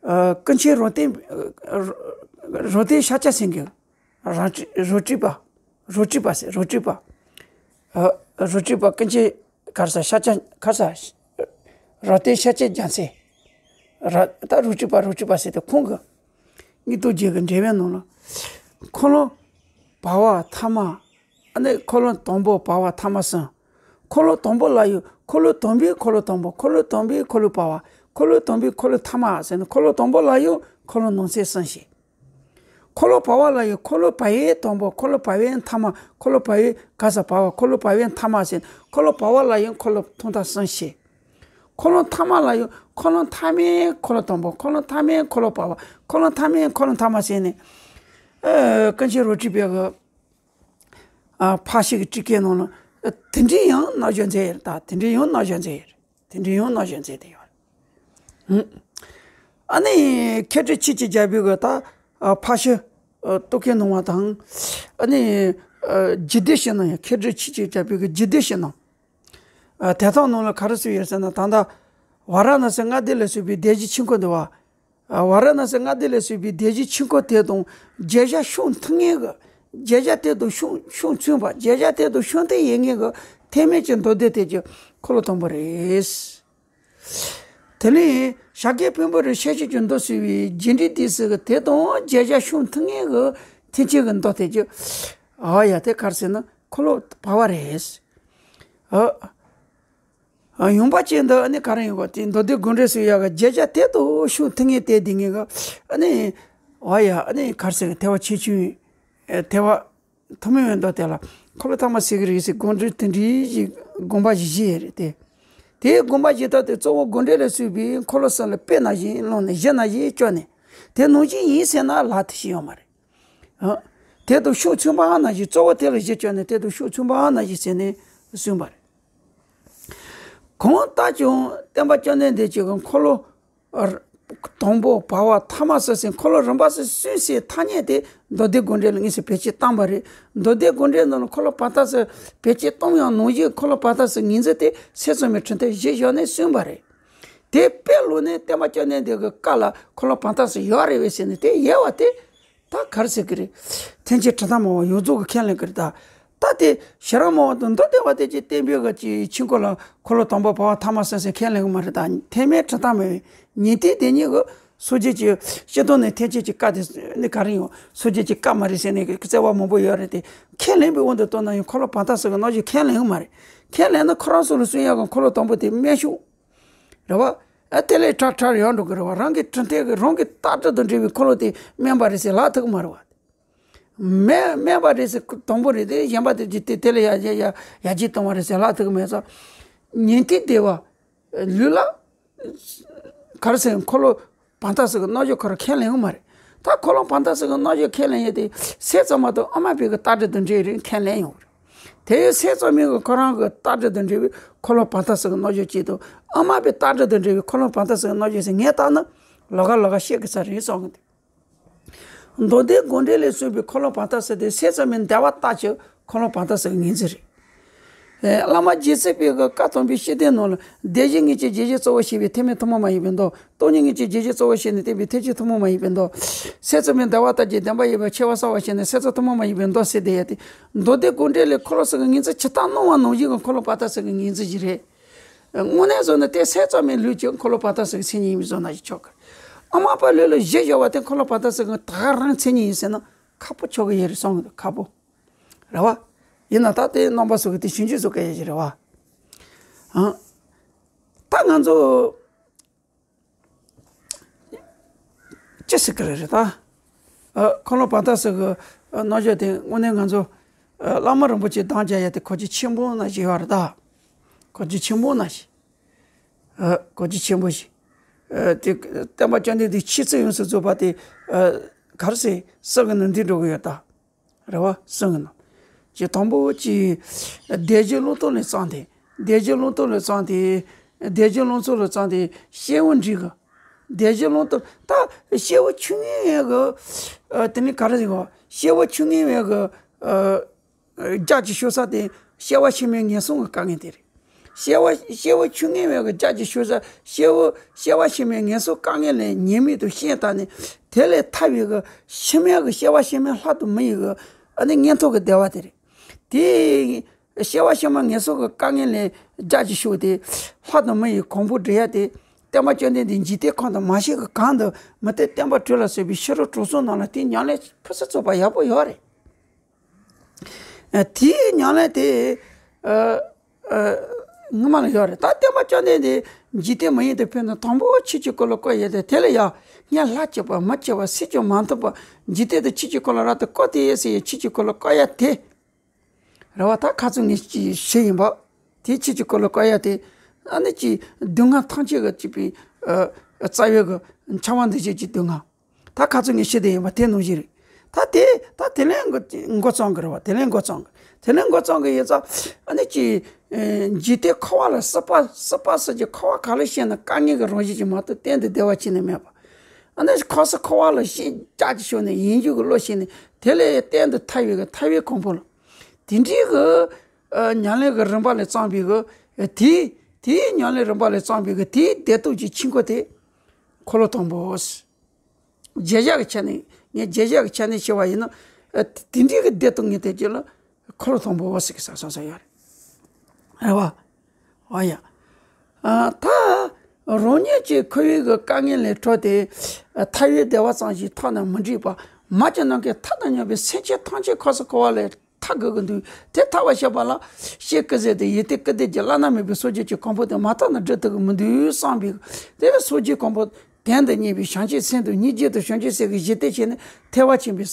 ཨ། ཀུན་མཁྱེན་རོལ་སྟོན། རོལ་སྟོན་ཤཱཀྱ་སེང་གེ། རོལ་སྤྲུལ་པ། རོལ་སྤྲུལ་པ་ཟེར། རོལ་སྤྲུལ་པ། ཨ། རོལ་སྤྲུལ་པ་ཀུན་མཁྱེན། ག་རེ་ཟེར། ཤཱཀྱ། ག་རེ་ཟེར། རོལ་སྟོན་ཤཱཀྱ་རྒྱལ་མཚན། ར། ད་རོལ་སྤྲུལ་པ། རོལ་སྤྲུལ་པ་ཟེར་དུས་ཁོང་གི་སྙིང་སྟོབས་རྒྱས་ཀྱི་འགྲེལ་པའི་ནང་ལ། འཁོར་ལོ་བར་པ་ཐ་མ། ཨ་ནི་འཁོར་ལོ་དང་པོ་བར་པ་ཐ་མ་གསུམ། འཁོར་ལོ་དང་པོ་ལ་ཡང་འཁོར་ལོ་དང་པོའི་འཁོར་ལོ་དང་པོ། འཁོར་ལོ་དང་པོའི་འཁོར་ལོ་བར་པ། འཁོར་ལོ་དང་པོའི་འཁོར་ལོ་ཐ་མ་ཟེར་ནས། འཁོར་ལོ་དང་པོ་ལ་ཡང་འཁོར་ལོ་ནང་གསེས་གསུམ་བཤད། འཁོར་ལོ་བར་པ་ལ་ཡང་འཁོར་ལོ་བར་པའི་དང་པོ། འཁོར་ལོ་བར་པའི་ཐ་མ། འཁོར་ལོ་བར་པའི། ག་རེ་ཟེར། བར་པ། འཁོར་ལོ་བར་པའི་ཐ་མ་ཟེར། འཁོར་ལོ་བར་པ་ལ་ཡང་འཁོར་ལོ་ཐོག་མཐའ་གསུམ་བཤད། འཁོར་ལོ་ཐ་མ་ལ་ཡང་འཁོར་ལོ་ཐ་མའི་འཁོར་ལོ་དང་པོ། འཁོར་ལོ་ཐ་མའི་འཁོར་ལོ་བར་པ། འཁོར་ལོ་ཐ་མའི་འཁོར་ལོ་ཐ་མ་ཟེར་ནས། ཨ། ཀུན་མཁྱེན་རོལ་སྤྲུལ་པའི་གི། ཨ། ཕར་ཕྱིན་གྱི་སྤྲུལ་སྐུའི་ནང་ལ། ཨ། དེ་འདྲའི་ཡང་རྣམ་འགྱུར་མཛད་ཡོད་ད། དེ་འདྲའི་ཡང་རྣམ་འགྱུར་མཛད་ཡོད། དེ་འདྲའི་ཡང་རྣམ་འགྱུར་མཛད་དེ་ཡོད། ཨ་ནི་མཁས་གྲུབ་ཆོས་ཀྱི་རྒྱལ་པོའི་གི་ད། ཨ། ཕར་ཕྱིན། ཨ། རྟོག་གེ་སྣང་བ་དང་། ཨ་ནི། ཨ་རྒྱུད་སྡེ་ཞེས་ནང་ཡང་མཁས་གྲུབ་ཆོས་ཀྱི་རྒྱལ་པོའི་གི་རྒྱུད་སྡེ་ཞེས་ནང་། ཨ་དེ་དག་ནང་ལ་ག་རེ་ཟེར་ཡོད་ཟེར་ན། ད་ལྟ་ཝཱ་ར་ཎ་སི་མངའ་སྡེ་ལ་སོགས་པའི་སྡེ་བཞི་ཆེན་པོ་འདི་བ། ཨ་ཝཱ་ར་ཎ་སི་མངའ་སྡེ་ལ་སོགས་པའི་སྡེ་བཞི་ཆེན་པོ་དེ་དང་བརྗོད་བྱ་ཤོང་ཐུབ་མཁན་གྱི། བརྗོད་བྱ་དེ་དང་ཤོང་ཤོང་མཚུངས་པ། བརྗོད་བྱ་དེ་དང་ཤོང་ཐུབ་ཡོད་མཁན་གྱི་ཐེག་དམན་གྱི་མདོ་སྡེ་དེ་གི་འཁོར་ལོ་དང་པོ་རེད། དེ་ནས་ཤཱཀྱའི་དཔོན་པོ་རིགས་ཆད་བྱེད་ཀྱི་མདོ་ཟེར་བའི་རྒྱས་འབྲིང་སྡེ་ཟེར་གི་དེ་དང་བརྗོད་བྱ་ཤོང་ཐུབ་མཁན་གྱི་ཐེག་ཆེན་གྱི་མདོ་དེ་གི། ཨ་ཡ་དེ་ག་རེ་ཟེར་ན་འཁོར་ལོ་བར་པ་རེད། ཨ། ཨ་ཡོང་པ་ཅན་འདི་ནི་ག་རེ་ཡིན་གོ། དེ་མདོ་སྡེ་དགོངས་འགྲེལ་ཟེར་ཡག་གི་བརྗོད་བྱ་དེ་དང་ཤོང་ཐུབ་མཁན་དེ་འདི་ངེས་གི། ཨ་ནི། ཨ་ཡ་ཨ་ནི་ག་རེ་ཟེར་གི་ཐེག་པ་ཆེ་ཆུང་། ཨེ་ཐེག་པ་ཐུན་མོང་བའི་མདོ་དེ་ལ་འཁོར་ལོ་ཐ་མ་ཟེར་གི་རེད་ཟེར་དགོངས་འགྲེལ་དེ་འདྲའི་ཞིག་དགོངས་པ་བཞེས་བཞེས་ཡོད་རེད་དེ། དེའི་དགོངས་པ་བཞེས་ཐབས་དེ་གཙོ་བོ་དགོངས་འགྲེལ་ལ་གསུངས་པའི་འཁོར་ལོ་གསུམ་ལ་དཔེ་ནང་བཞིན་བླངས་ནས་གཞི་ནང་བཞིན་བཅོས་ནས་དེ་ནང་བཞིན་ཡིན་ཟེར་ན་ལག་ཐུབ་ཞིག་ཡོད་མ་རེད། ཨ། དེ་དང་ཤོང་མཚུངས་པ་ནང་བཞིན། གཙོ་བོ་དེ་ལ་གཞི་བཅོལ་ནས་དེ་དང་ཤོང་མཚུངས་པ་ནང་བཞིན་ཟེར་ནས་གསུངས་པ་རེད། གང་ལྟར་ཀྱང་སྟོན་པ་བཅོམ་ལྡན་འདས་ཀྱིས་འཁོར་ལོ་དང་པོ་བར་པ་ཐ་མ་སོགས་ཟེར་འཁོར་ལོ་རིམ་པ་སོགས་གསུངས་སའི་ཐ་སྙད་དེ་མདོ་སྡེ་དགོངས་འགྲེལ་ལ་དངོས་སུ་བེད་སྤྱོད་བཏང་བ་རེད། མདོ་སྡེ་དགོངས་འགྲེལ་ནང་ལ་འཁོར་ལོ་བར་པ་ཐ་མ་སོགས་བེད་སྤྱོད་བཏང་ཡང་ནང་བཞིན་འཁོར་ལོ་བར་པ་ཐ་མ་སོགས་ངོས་འཛིན་དེ་སེམས་ཙམ་པའི་གྲུབ་མཐས་གཞི་བཞག་ནས་གསུངས་པ་རེད། དེ་དཔེ་ལོག་ནས་སྟོན་པ་བཅོམ་ལྡན་འདས་ཀྱི་བཀའ་ལ་འཁོར་ལོ་བར་པ་ཐ་མ་སོགས་ཡོད་རེད་པས་ཟེར་ནས་དེ་ཡལ་བ་དེ། ད་ག་རེ་ཟེར་གི་རེད། ཐེག་ཆེན་གྲུབ་མཐའ་སྨྲ་བ་ཡོངས་རྫོགས་ཀྱིས་ཁས་ལེན་གི་རེད་ད། ད་དེ་ཤེས་རབ་སྨྲ་བ་དང་མདོ་སྡེ་པ་དེ་གྱིས་བསྟན་པའི་གི་ཆོས་འཁོར་ལ་འཁོར་ལོ་དང་པོ་བར་པ་ཐ་མ་སོགས་ཟེར་ཁས་ལེན་གི་མ་རེད་ད། ཐེག་དམན་གྲུབ་མཐའ་སྨྲ་བའི་ཉན་ཐོས་དེ་ཉིད་ཀྱིས་སངས་རྒྱས་ཀྱི་སྤྱི་དོན་ནས་ཐེག་ཆེན་གྱི་བཀའ་དེ་ནི་ག་རེ་ཡིན། སངས་རྒྱས་ཀྱི་བཀའ་མ་རེད་ཟེར་ནས་གི་བརྩེ་བ་མང་པོ་ཡོད་རེད་དེ། ཁས་ལེན་པའི་དབང་དུ་བཏང་ན་ཡང་འཁོར་ལོ་བར་པ་ཐ་མ་སོགས་ཀྱི་རྣམ་གཞག་ཁས་ལེན་གི་མ་རེད། ཁས་ལེན་ན་ཁོ་རང་ཚོ་ལ་གསུང་ཡག་གི་འཁོར་ལོ་དང་པོ་དེ་དམན་ཤོས། རེད་བ། ཨ་དེ་ལས་ཕྲ་ཕྲ་ཡང་འགྲོ་གི་རེད་བ། རང་གི་གྲུབ་མཐའ་གི་རང་གི་ལྟ་གྲུབ་དང་འབྲེལ་བའི་འཁོར་ལོ་དེ་དམན་པ་རེད་ཟེར་ལབ་ཐུབ་ཀྱི་མ་རེད་བ། དམན་དམན་པ་རེད་ཟེར་དང་པོ་རེད་དེ། གཞན་པ་དེ་དེ་དེ་ལས་ཡར་ཡར་ཡར་ཡར་རྒྱས་གཏོང་བ་རེད་ཟེར་ལབ་ཐུབ་ཀྱི་མེད་ཙང་། ཉན་ཐོས་སྡེ་པ་ལུགས་ལ་ག་རེ་ཟེར། འཁོར་ལོ་བར་པ་ཐ་མ་སོགས་ཀྱི་རྣམ་གཞག་ཁོ་རང་ཁས་ལེན་གི་མ་རེད། ད་འཁོར་ལོ་བར་པ་ཐ་མ་སོགས་ཀྱི་རྣམ་གཞག་ཁས་ལེན་ཡས་དེ་སེམས་ཙམ་པ་དང་དབུ་མ་པའི་གི་ལྟ་གྲུབ་དང་འབྲེལ་རེད་ཁས་ལེན་ཡོང་གི་རེད། དེ་ཡང་སེམས་ཙམ་པའི་གི་ཁོ་རང་གི་ལྟ་གྲུབ་དང་འབྲེལ་བའི་འཁོར་ལོ་བར་པ་ཐ་མ་སོགས་ཀྱི་རྣམ་གཞག་གཅིག་དང་། དབུ་མ་པའི་ལྟ་གྲུབ་དང་འབྲེལ་བའི་འཁོར་ལོ་བར་པ་ཐ་མ་སོགས་ཀྱི་རྣམ་གཞག་ཟེར་ངས་བལྟས་ན་ལོགས་ཀ་ལོགས་ཀ་བཤད་དགོས་ས་རེད་བསམ་གི་འདུག་མདོ་སྡེ་དགོངས་འགྲེལ་ལས་གསུངས་པའི་འཁོར་ལོ་བར་པ་ཐ་མ་སོགས་དེ་སེམས་ཙམ་པའི་འདོད་པ་ལྟར་གྱི་འཁོར་ལོ་བར་པ་ཐ་མ་སོགས་ཀྱི་ངོས་འཛིན་རེད། ཨེ་བླ་མ་རྗེ་བཙུན་པའི་གི་བཀའ་དམ་པའི་བཤེས་གཉེན་རྣམས་ལ་སྡེ་བཞི་དངོས་ཀྱི་རྗེས་བཞི་གཙོ་བོར་བྱས་པའི་ཐེག་དམན་ཐུན་མོང་མ་ཡིན་པའི་མདོ། སྟོང་ཉིད་དངོས་ཀྱི་རྗེས་བཞི་གཙོ་བོར་བྱས་ནས་བསྟན་པའི་ཐེག་ཆེན་ཐུན་མོང་མ་ཡིན་པའི་མདོ། སེམས་ཙམ་པའི་འདོད་པ་ལྟར་གྱི་བདེན་པ་ཡིན་པའི་ཆེ་བ་གསལ་བར་བྱས་ནས་སེམས་ཙམ་ཐུན་མོང་མ་ཡིན་པའི་མདོ་ཟེར་བསྡད་ཡ་དེ། མདོ་སྡེ་དགོངས་འགྲེལ་ལས་འཁོར་ལོ་སོགས་ཀྱི་ངོས་འཛིན་ཇི་ལྟར་གནང་བ་ནང་བཞིན་གྱི་འཁོར་ལོ་བར་པ་ཐ་མ་སོགས་ཀྱི་ངོས་འཛིན་ཞིག་རེད། དངོས་གནས་བཟོ་ན་དེ་སེམས་ཙམ་པའི་ལུགས་ཀྱི་འཁོར་ལོ་བར་པ་ཐ་མ་སོགས་ཀྱི་མཚན་ཉིད་ཡིན་པའི་བཟོ་ན་ཞིག་ཆོག་གི། དབུ་མ་པའི་ལུགས་ལ་གཞི་བཞག་པ་དེ་འཁོར་ལོ་བར་པ་ཐ་མ་སོགས་ཀྱི་ད་ག་རང་མཚན་ཉིད་ཡིན་ཟེར་ན་ཁག་པོ་ཆགས་ཀྱི་ཡོད་རེད་བསམ་གི་འདུག་ཁག་པོ། རེད་བ། ཡིན་ན་ད་དེ་རྣམ་པ་ཚོ་གི་དེ་ཞིབ་འཇུག་བཟོ་དཀའ་ཡ་ཞིག་རེད་བ། ཨང་། ད་ང་ཚོ་ཅི་ཟེར་གི་རེད་ད། ཨ་འཁོར་ལོ་བར་པ་ཐ་མ་སོགས་ཀྱི་ཨ་རྣམ་གཞག་དེ་དངོས་གནས་ང་ཚོ་ཨ་བླ་མ་རིན་པོ་ཆེ་གདན་འཇགས་ཡ་དེ་གོ་རྒྱུ་ཆེན་པོ་ནང་བཞིན་ཡོད་རེད་ད། གོ་རྒྱུ་ཆེན་པོ་ནང་བཞིན། ཨ་གོ་རྒྱུ་ཆེན་པོ་ཞིག་ཨ་དེ་སྟོན་པ་བཅོམ་ལྡན་འདས་ཆོས་ཚུལ་ཡོངས་སུ་རྫོགས་པ་དེ་ཨ་ག་རེ་ཟེར། གསུང་གི་ནང་འདུས་འགྲོ་གི་ཡོད་ད། རེད་བ། གསུང་གི་ནང་། ཅིག་དང་པོ་ཅིག་སྡེ་བཞི་ཀློང་རྟོག་ལས་བརྩམས་ཏེ། སྡེ་བཞི་ཀློང་རྟོག་ལས་བརྩམས་ཏེ། སྡེ་བཞི་ཀློང་རྟོག་ལས་བརྩམས་ཏེ་སྐྱེས་བུ་འབྲིང་གི། སྡེ་བཞི་ཀློང་རྟོག་ད་སྐྱེས་བུ་ཆུང་ངུའི་གི་ཨ་དེ་ནི་ག་རེ་ཟེར་གོ། སྐྱེས་བུ་ཆུང་ངུའི་གི་ཨ། རྒྱགས་ཀྱི་ཤོར་ས་དེ་སྐྱེ་བ་ཕྱི་མའི་ངན་སོང་གི་དཀའ་ངལ་དེ་རེད། སྐྱེ་བ་སྐྱེ་བོ་ཆུང་ངུའི་བའི་གི་རྒྱགས་ཀྱི་ཤོར་ས་སྐྱེ་བོ་སྐྱེ་བ་ཕྱི་མའི་ངན་སོང་དཀའ་ངལ་ལས་ཉེས་དམིགས་དང་ཤེས་བཏང་ནས་དེ་ལས་ཐར་བའི་གི་ཕྱི་མའི་གི་སྐྱེ་བ་ཕྱི་མའི་ལྷ་དང་མི་ཡི་གི་ཨ་ནི་མངོན་མཐོ་གི་བདེ་བ་དེ་རེད། དེ་སྐྱེ་བ་ཕྱི་མ་ངན་སོང་གི་དཀའ་ངལ་ལས་རྒྱགས་ཀྱི་ཤོར་དེ་ལྷ་དང་མི་ཡི་གོང་བུ་སྒྲུབ་ཡ་དེ་སྟོན་པ་བཅོམ་ལྡན་འདས་འཇིག་རྟེན་ཁམས་དང་མ་ཤི་གི་གོང་དུ་མུ་སྟེགས་སྟོན་པ་དྲུག་ལ་སོགས་པའི་ཕྱི་རོལ་གྲོལ་གསུམ་རྣམས་ལ་དེའི་ཉམས་ལེན་ཕུན་སུམ་ཚོགས་པ་ཡག་པོ་ཡོད་རེད། ཨ་དེའི་ཉམས་ལེན་དེ་ཨ་ཨ་སྔོན་མ་ལ་ཡོད་རེད། ད་སྟོན་པ་བཅོམ་ལྡན་འདས་འཇིག་རྟེན་མི་ཡུལ་དུ་ཕེབས་ནས་དང་པོ་ཆོས་ཀྱི་འཁོར་ལོ་བསྐོར་ཡས་དེ། དེ་ལ་ཡང་ངས་ལྷ་བསྐྱེད་པ་མི་བསྐྱེད་པ་སྲིད་ཀྱང་མ་མཐུན་པ་འཇིག་རྟེན་དུ་ཆོས་ཀྱི་འཁོར་ལོ་རབ་ཏུ་བསྐོར་ཏེ་ཡོད་ཟེར་ཡས་ཆོས་ཀྱི་འཁོར་ལོ་བསྐོར་ཡ་དེ། རེད་བ། ད་ཁ་ཚུགས་ངས་ཅིག་ཞུས་ཡིན་པ། དེ་ཆོས་ཀྱི་འཁོར་ལོ་བསྐོར་ཡ་དེ་ཨ་ནི་ཅིག་སྡུག་བསྔལ་ཐམས་ཅད་ཀྱི་ཅིག་པའི་ཨ་རྩ་བའི་གི་འཆི་བ་འདུ་བྱེད་ཀྱི་སྡུག་བསྔལ། ད་ཁ་ཚུགས་ངས་ཞུས་དེ་ཡིན་པ་དེ་ནང་བཞིན་རེད། ད་དེ་ད་དེ་ལས་འགོ་འགོ་བརྩམས་གི་རེད་བ། དེ་ལས་འགོ་བརྩམས་གི། དེ་ལས་འགོ་བརྩམས་གི་ཡིན་ཙང་ཨ་ནི་ཅིག་ཨེ་འཇིག་རྟེན་འཁོར་བ་ལ་སྲིད་པ་སྲིད་པ་སྲིད་ཀྱི་འཁོར་བ་ག་ལ་ཤེས་ན་དཀའ་ངལ་གྱི་རང་བཞིན་གྱིས་མ་གཏོགས་གཏན་དུ་བདེ་བ་ཅི་ནས་མེད་པ། ཨ་ནི་འཁོར་སྲིད་འཁོར་བ་ལ་ཤེས་རྒྱགས་ཀྱི་ཤོར་ནས་ཡིན་རྒྱུ་གི་བློ་ཤེས་ནས་དེ་ལས་གཏན་དུ་ཐར་བའི་གི་ཐར་པའི་གོ་འཕང་ལ། དེ་འདྲའི་གི་ཨ་ཉམས་ལེན་གི་རིམ་པ་ལས་བརྩམས་པའི་གི་དེའི་དེའི་ཉམས་ལེན་རིམ་པ་ལས་བརྩམས་པའི་གི་དེའི་བདེ་སྟོབས་ཀྱི་ཆུ་འགོ་དེ་འཁོར་ལོ་དང་པོ། བརྗོད་བྱ་གི་ཆ་ནས་ངས་བརྗོད་བྱ་གི་ཆ་ནས་བཤད་པ་ཡིན་ན། ཨ་དེ་འདྲའི་གི་བདེ་སྟོབས་ངེས་དེ་ཅི་ལ་འཁོར་ལོ་དང་པོ་ཟེར་གི་ས་སོང་ས་ཡོད་རེད། རེད་བ། འོ་ཡ། ཨ་ད་རང་ཉིད་ཀྱི་འཁོར་བའི་གི་དཀའ་ངལ་ལས་གྲོལ་ཏེ། ཨ་མཐའ་ཡས་བདེ་བ་ཙམ་ཞིག་ཐོབ་ན་མི་འགྲིག་པ། མ་གྱུར་ནམ་མཁའི་མཐའ་དང་མཉམ་པའི་སེམས་ཅན་ཐམས་ཅད་ཁོ་སོ་འཁོར་བ་ལས་ཐར་དགོས་ཀྱི་འདུག་དེ་ཐར་བར་བྱེད་པ་ལ་ཤེས་སྐུལ་ཟེར་ཏེ་ཡིད་བརྟན་སྐུལ་འདེབས་ཀྱི་བླ་ན་མེད་པའི་སངས་རྒྱས་ཀྱི་གོ་འཕང་དེ་མ་ཐོབ་ན་འགྲིག་ཐུབ་ཀྱི་མི་འདུག་བསམ་པའི་དེ་ལ་སངས་རྒྱས་གོ་འཕང་དོན་དུ་གཉེར་བའི་བྱང་ཆུབ་སེམས་དང་སྙིང་རྗེ་དང་བྱང་ཆུབ་སེམས་ཀྱི་གཞི་རྟེན་བྱས་ནས་ཐེག་པ་ཆེན་པོའི་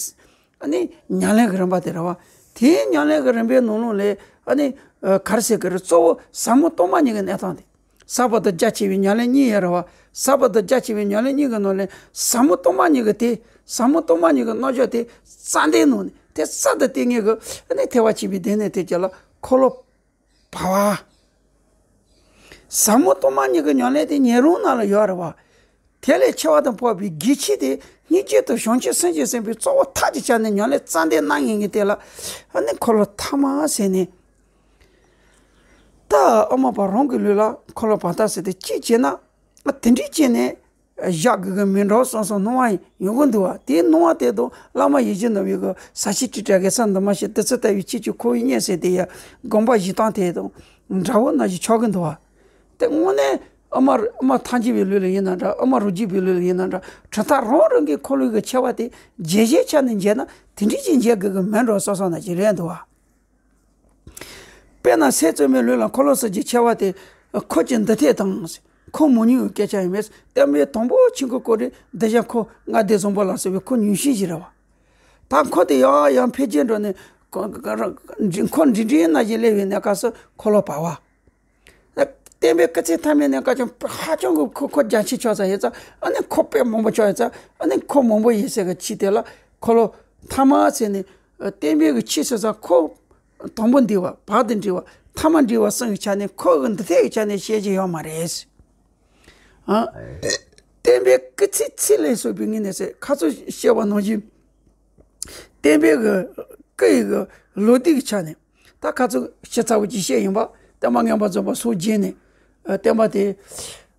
ཨ་ནི་ཉམས་ལེན་གྱི་རིམ་པ་དེ་རེད་བ། དེའི་ཉམས་ལེན་གྱི་རིམ་པའི་ནང་ལོགས་ལས་ཨ་ནི་ཨ་ག་རེ་ཟེར་གྱི་རེད། གཙོ་བོ་ཟབ་མོ་སྟོང་པ་ཉིད་ཀྱི་གནས་སྟངས་དེ། ཟབ་པ་དང་རྒྱ་ཆེ་བའི་ཉམས་ལེན་གཉིས་ཡོད་རེད་བ། ཟབ་པ་དང་རྒྱ་ཆེ་བའི་ཉམས་ལེན་གཉིས་ཀྱི་ནང་ལས་ཟབ་མོ་སྟོང་པ་ཉིད་ཀྱི་དེ། ཟབ་མོ་སྟོང་པ་ཉིད་ཀྱི་རྣལ་འབྱོར་དེ་རྩ་འདི་ནང་ནས་དེ་རྩ་དང་དེ་ཉིད་ཀྱི་ཨ་ནི་ཐེག་པ་ཆེན་པོའི་སྡེ་སྣོད་དེ་ཅི་ལ་འཁོར་ལོ་བར་བ། ཟབ་མོ་སྟོང་པ་ཉིད་ཀྱི་ཉམས་ལེན་དེ་ཉན་རང་ནང་ལ་ཡོད་རེད་བ། དེ་ལས་ཆེ་བ་དང་འཕགས་པའི་རྒྱུ་ཆེན་དེ་སྙིང་རྗེ་དང་བྱང་ཆུབ་སེམས་ཀྱི་སེམས་དཔའི་གཙོ་བོ་ཐབས་ཀྱི་ཆ་ནས་ཉམས་ལེན་རྩ་འདི་གནང་ངེས་ངེས་དེ་ལ་ཨ་ནི་འཁོར་ལོ་ཐ་མ་ཟེར་ནས། ད་ཨ་མ་པ་རང་གི་ལུས་ལ་འཁོར་ལོ་བར་ཐག་ཟེར་ཏེ་གཅིག་བྱས་ན། ཨ་དེ་འདྲའི་བྱས་ནས་བཞག་དགོས་ཀྱི་མིན་འགྲོ་བསམ་བསམ་སྣང་བ་ཡོང་གི་འདུག་བ། དེའི་སྣང་བ་དེ་དང་བླ་མ་ཡིད་བཞིན་ནོར་བུའི་གི་ཟབ་ཞི་སྤྲོས་བྲལ་གེ་སར་འདབ་མ་བཞིན་བདུད་རྩི་ལྟ་བུའི་ཆོས་ཀྱི་འཁོར་བའི་གཉེན་ཟེར་དེ་ཡ་དགོངས་པ་བཞེས་སྟངས་དེ་དང་འདྲ་བོ་ནང་བཞིན་ཆགས་ཀྱི་འདུག་བ། དེ་དངོས་གནས་ཨ་མ་ཨ་མ་ཐང་རྒྱལ་བའི་ལུས་ལ་ཡིན་ན་འདྲ། ཨ་མ་རུ་རྒྱལ་བའི་ལུས་ལ་ཡིན་ན་འདྲ། གྲུབ་མཐའ་རང་རང་གི་འཁོར་ལོའི་གི་ཆེ་བ་དེ་བརྗོད་བྱའི་ཆ་ནས་འཇལ་ན་དེ་འདྲའི་ཅིག་འཇལ་དགོས་ཀྱི་མིན་འགྲོ་བསམ་བསམ་ནང་བཞིན་རེད་འདུག་བ། དཔེར་ན་སྲས་བཙུན་མའི་ལུས་ལ་འཁོར་ལོ་གསུམ་གྱི་ཆེ་བ་དེ་འཁོར་གྱི་འདུ་ཐེག་དང་། འཁོར་མང་ཉུང་གི་སྐད་ཆ་ཡིན་མོད། བསྟན་པའི་དང་པོ་ཆོས་འཁོར་བསྐོར་རེད། འདི་བཞིན་འཁོར་ལྔ་སྡེ་བཟང་པོ་ལ་སོགས་པའི་འཁོར་ཉུང་ཤས་ཤིག་རེད་བ། ད་འཁོར་དེ་ཡང་ཡང་འཕེལ་རྒྱས་འགྲོ་ནས་འཁོར་འབྲིང་འབྲིང་ནང་བཞིན་སླེབས་པའི་གནས་སྐབས་སུ་འཁོར་ལོ་བར་བ། བསྟན་པའི་སྐུ་ཚེ་མཐའ་མའི་གནས་སྐབས་ཀྱང་ཧ་ཅང་གི་འཁོར་འཁོར་རྒྱ་ཆེ་ཆགས་ཚར་ཡོད་ཙང་། ཨ་ནི་འཁོར་དཔེ་མང་པོ་ཆགས་ཡོད་ཙང་། ཨ་ནི་འཁོར་མང་པོ་ཡོད་ཟེར་གི་ཆེད་དེ་ལ་འཁོར་ལོ་ཐ་མ་ཟེར་ནས། ཨ་བསྟན་པའི་གི་ཆོས་ཟེར་ཙང་འཁོར་དང་པོ་འདུས་པ། བར་དུ་འདྲིས་པ། ཐ་མ་འདྲིས་པ་གསུམ་གྱི་ཆ་ནས་འཁོར་གྱི་འདུ་ཐེག་གི་ཆ་ནས་བཤད་རྒྱུ་ཡོད་མ་རེད། ཨ། བསྟན་པའི་སྐུ་ཚེའི་ཚད་ལ་སོགས་པའི་ངོས་ནས་ཟེར། ཁ་ཚུར་བཤད་པ་ནང་བཞིན། བསྟན་པའི་གི་སྐུ་ཡི་གི་ལོ་དུས་ཀྱི་ཆ་ནས། ད་ཁ་ཚུར་ཞིབ་ཚགས་པོ་ཅིག་བཤད་ཡིན་པ། བསྟན་པ་རྙིང་པ་རྫོགས་པ་སངས་རྒྱས་ནས། ཨ་བསྟན་པ་དེ།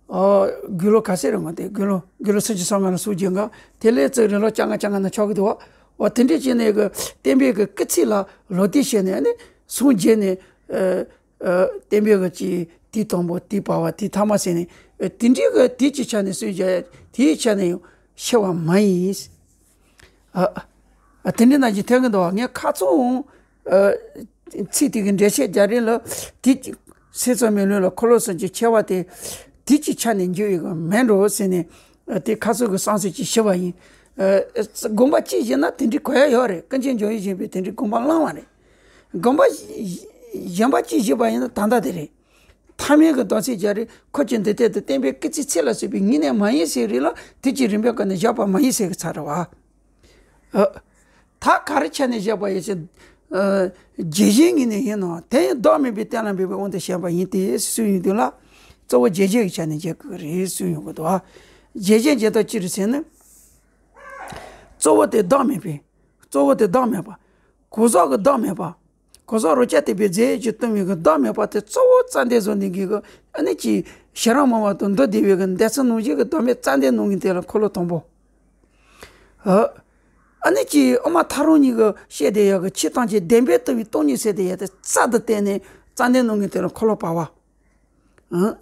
ཨ་དགུང་ལོ་ག་ཚོད་རེད་ང་དེ། དགུང་ལོ་དགུང་ལོ་སུམ་ཅུ་སོ་ལྔ་ལ་སངས་རྒྱས་འགའ། དེ་ལས་ཚེ་རིང་ལོ་བཅོ་ལྔ་བཅོ་ལྔ་ན་ཆགས་ཀྱི་འདུག་བ། འོ་དེ་འདྲས་བྱས་ནས་གི་བསྟན་པའི་གི་སྐུ་ཚེ་ལ་ལོ་དུས་བཤད་ནས་ནི་སངས་རྒྱས་ནས། ཨ་ཨ་བསྟན་པའི་གི་ཅིག་དུས་དང་པོ། དུས་བར་པ། དུས་ཐ་མ་ཟེར་ནས། ཨ་དེ་འདྲའི་གི་དུས་ཀྱི་ཆ་ནས་སུས་བྱ་དེའི་ཆ་ནས་ཡང་བཤད་པ་མ་ཡིན། ཨ་ཨ་དེ་འདྲའི་ནང་བཞིན་ཐོན་གི་འདུག་བ། ངས་ཁ་ཚོན་ཨ་ཚིག་དེ་གི་འགྲེལ་བཤད་རྒྱག་རིང་ལ་དེ་སྲས་བཙུན་མའི་ལུས་ལ་འཁོར་ལོ་གསུམ་གྱི་ཆེ་བ་དེ་དུས་ཀྱི་ཆ་ནས་འགྱུར་ཡོད་གི་མེད་འགྲོ་ཟེར་ནས། ཨ་དེ་ཁ་ཚོན་གི་བསམ་ཚུལ་ཅིག་ཞུས་པ་ཡིན། ཨ་དགོངས་པ་གཅིག་བཞེས་ན་དེ་འདྲའི་གོ་ཡ་ཡོད་རེད། ཀུན་མཁྱེན་འཇམ་དབྱངས་བཞད་པས་དེ་འདྲའི་དགོངས་པ་བླངས་པ་རེད། དགོངས་པ་གཞན་པ་གཅིག་བཞེས་པ་ཡིན་ན་ད་ལྟ་དེ་རེད། ཐ་མའི་གི་ཟླ་ཚེས་བརྒྱད་རེ་འཁོར་གྱི་འདུ་ཐེག་དང་བསྟན་པའི་སྐུ་ཚེའི་ཚད་ལ་སོགས་པའི་ངོས་ནས་མ་ཡིན་ཟེར་རིང་ལ་དུས་ཀྱི་རིམ་པའི་སྒོ་ནས་བཞག་པ་མ་ཡིན་ཟེར་གི་ཚར་རེད་བ། ཨ། ད་ག་རེ་ཆ་ནས་བཞག་པ་ཡིན་ཟེར། ཨ། བརྗོད་བྱའི་ངོས་ནས་ཡིན་ནོ། དེ་ཡང་བདག་མེད་པའི་གཏན་ལ་འབེབས་པའི་དབང་དུ་བྱས་པ་ཡིན་ཏེ་གསུངས་ཡོང་དུས་ལ། གཙོ་བོ་བརྗོད་བྱའི་ཆ་ནས་འཇལ་དགོས་རེད་གསུངས་ཡོང་གི་འདུག་བ། བརྗོད་བྱའི་འཇལ་སྟངས་ཅི་རེད་ཟེར་ན། གཙོ་བོ་དེ་བདག་མེད་པའི། གཙོ་བོ་དེ་བདག་མེད་པ། གོ་ས་གི་བདག་མེད་པ། གོ་ས་རོ་ཅ་དེ་པའི་རྫས་ཀྱིས་བཏུམས་པའི་གི་བདག་མེད་པ་དེ་གཙོ་བོ་རྩ་འདི་བཟོ་ནས་གི་གི་ཨ་ནི་ཅི་ཞེ་རང་མང་བ་དང་འདུ་བདེ་བའི་གི་འདོད་ཆེན་ནང་བཞིན་གི་བདག་མེད་རྩ་འདི་ནང་གི་དེ་ལ་འཁོར་ལོ་དང་པོ། ཨ་ཨ་ནི་ཅི་དབུ་མ་ཐལ་རང་གཉིས་གི་བཤད་དེ་ཡག་གི་ཆོས་ཐམས་ཅད་བདེན་པས་རྟོགས་པའི་སྟོང་ཉིད་ཟེར་དེ་ཡག་དེ་རྩ་དང་བརྟེན་ནས་རྩ་འདི་ནང་གི་དེ་ལ་འཁོར་ལོ་བར་བ། ཨ།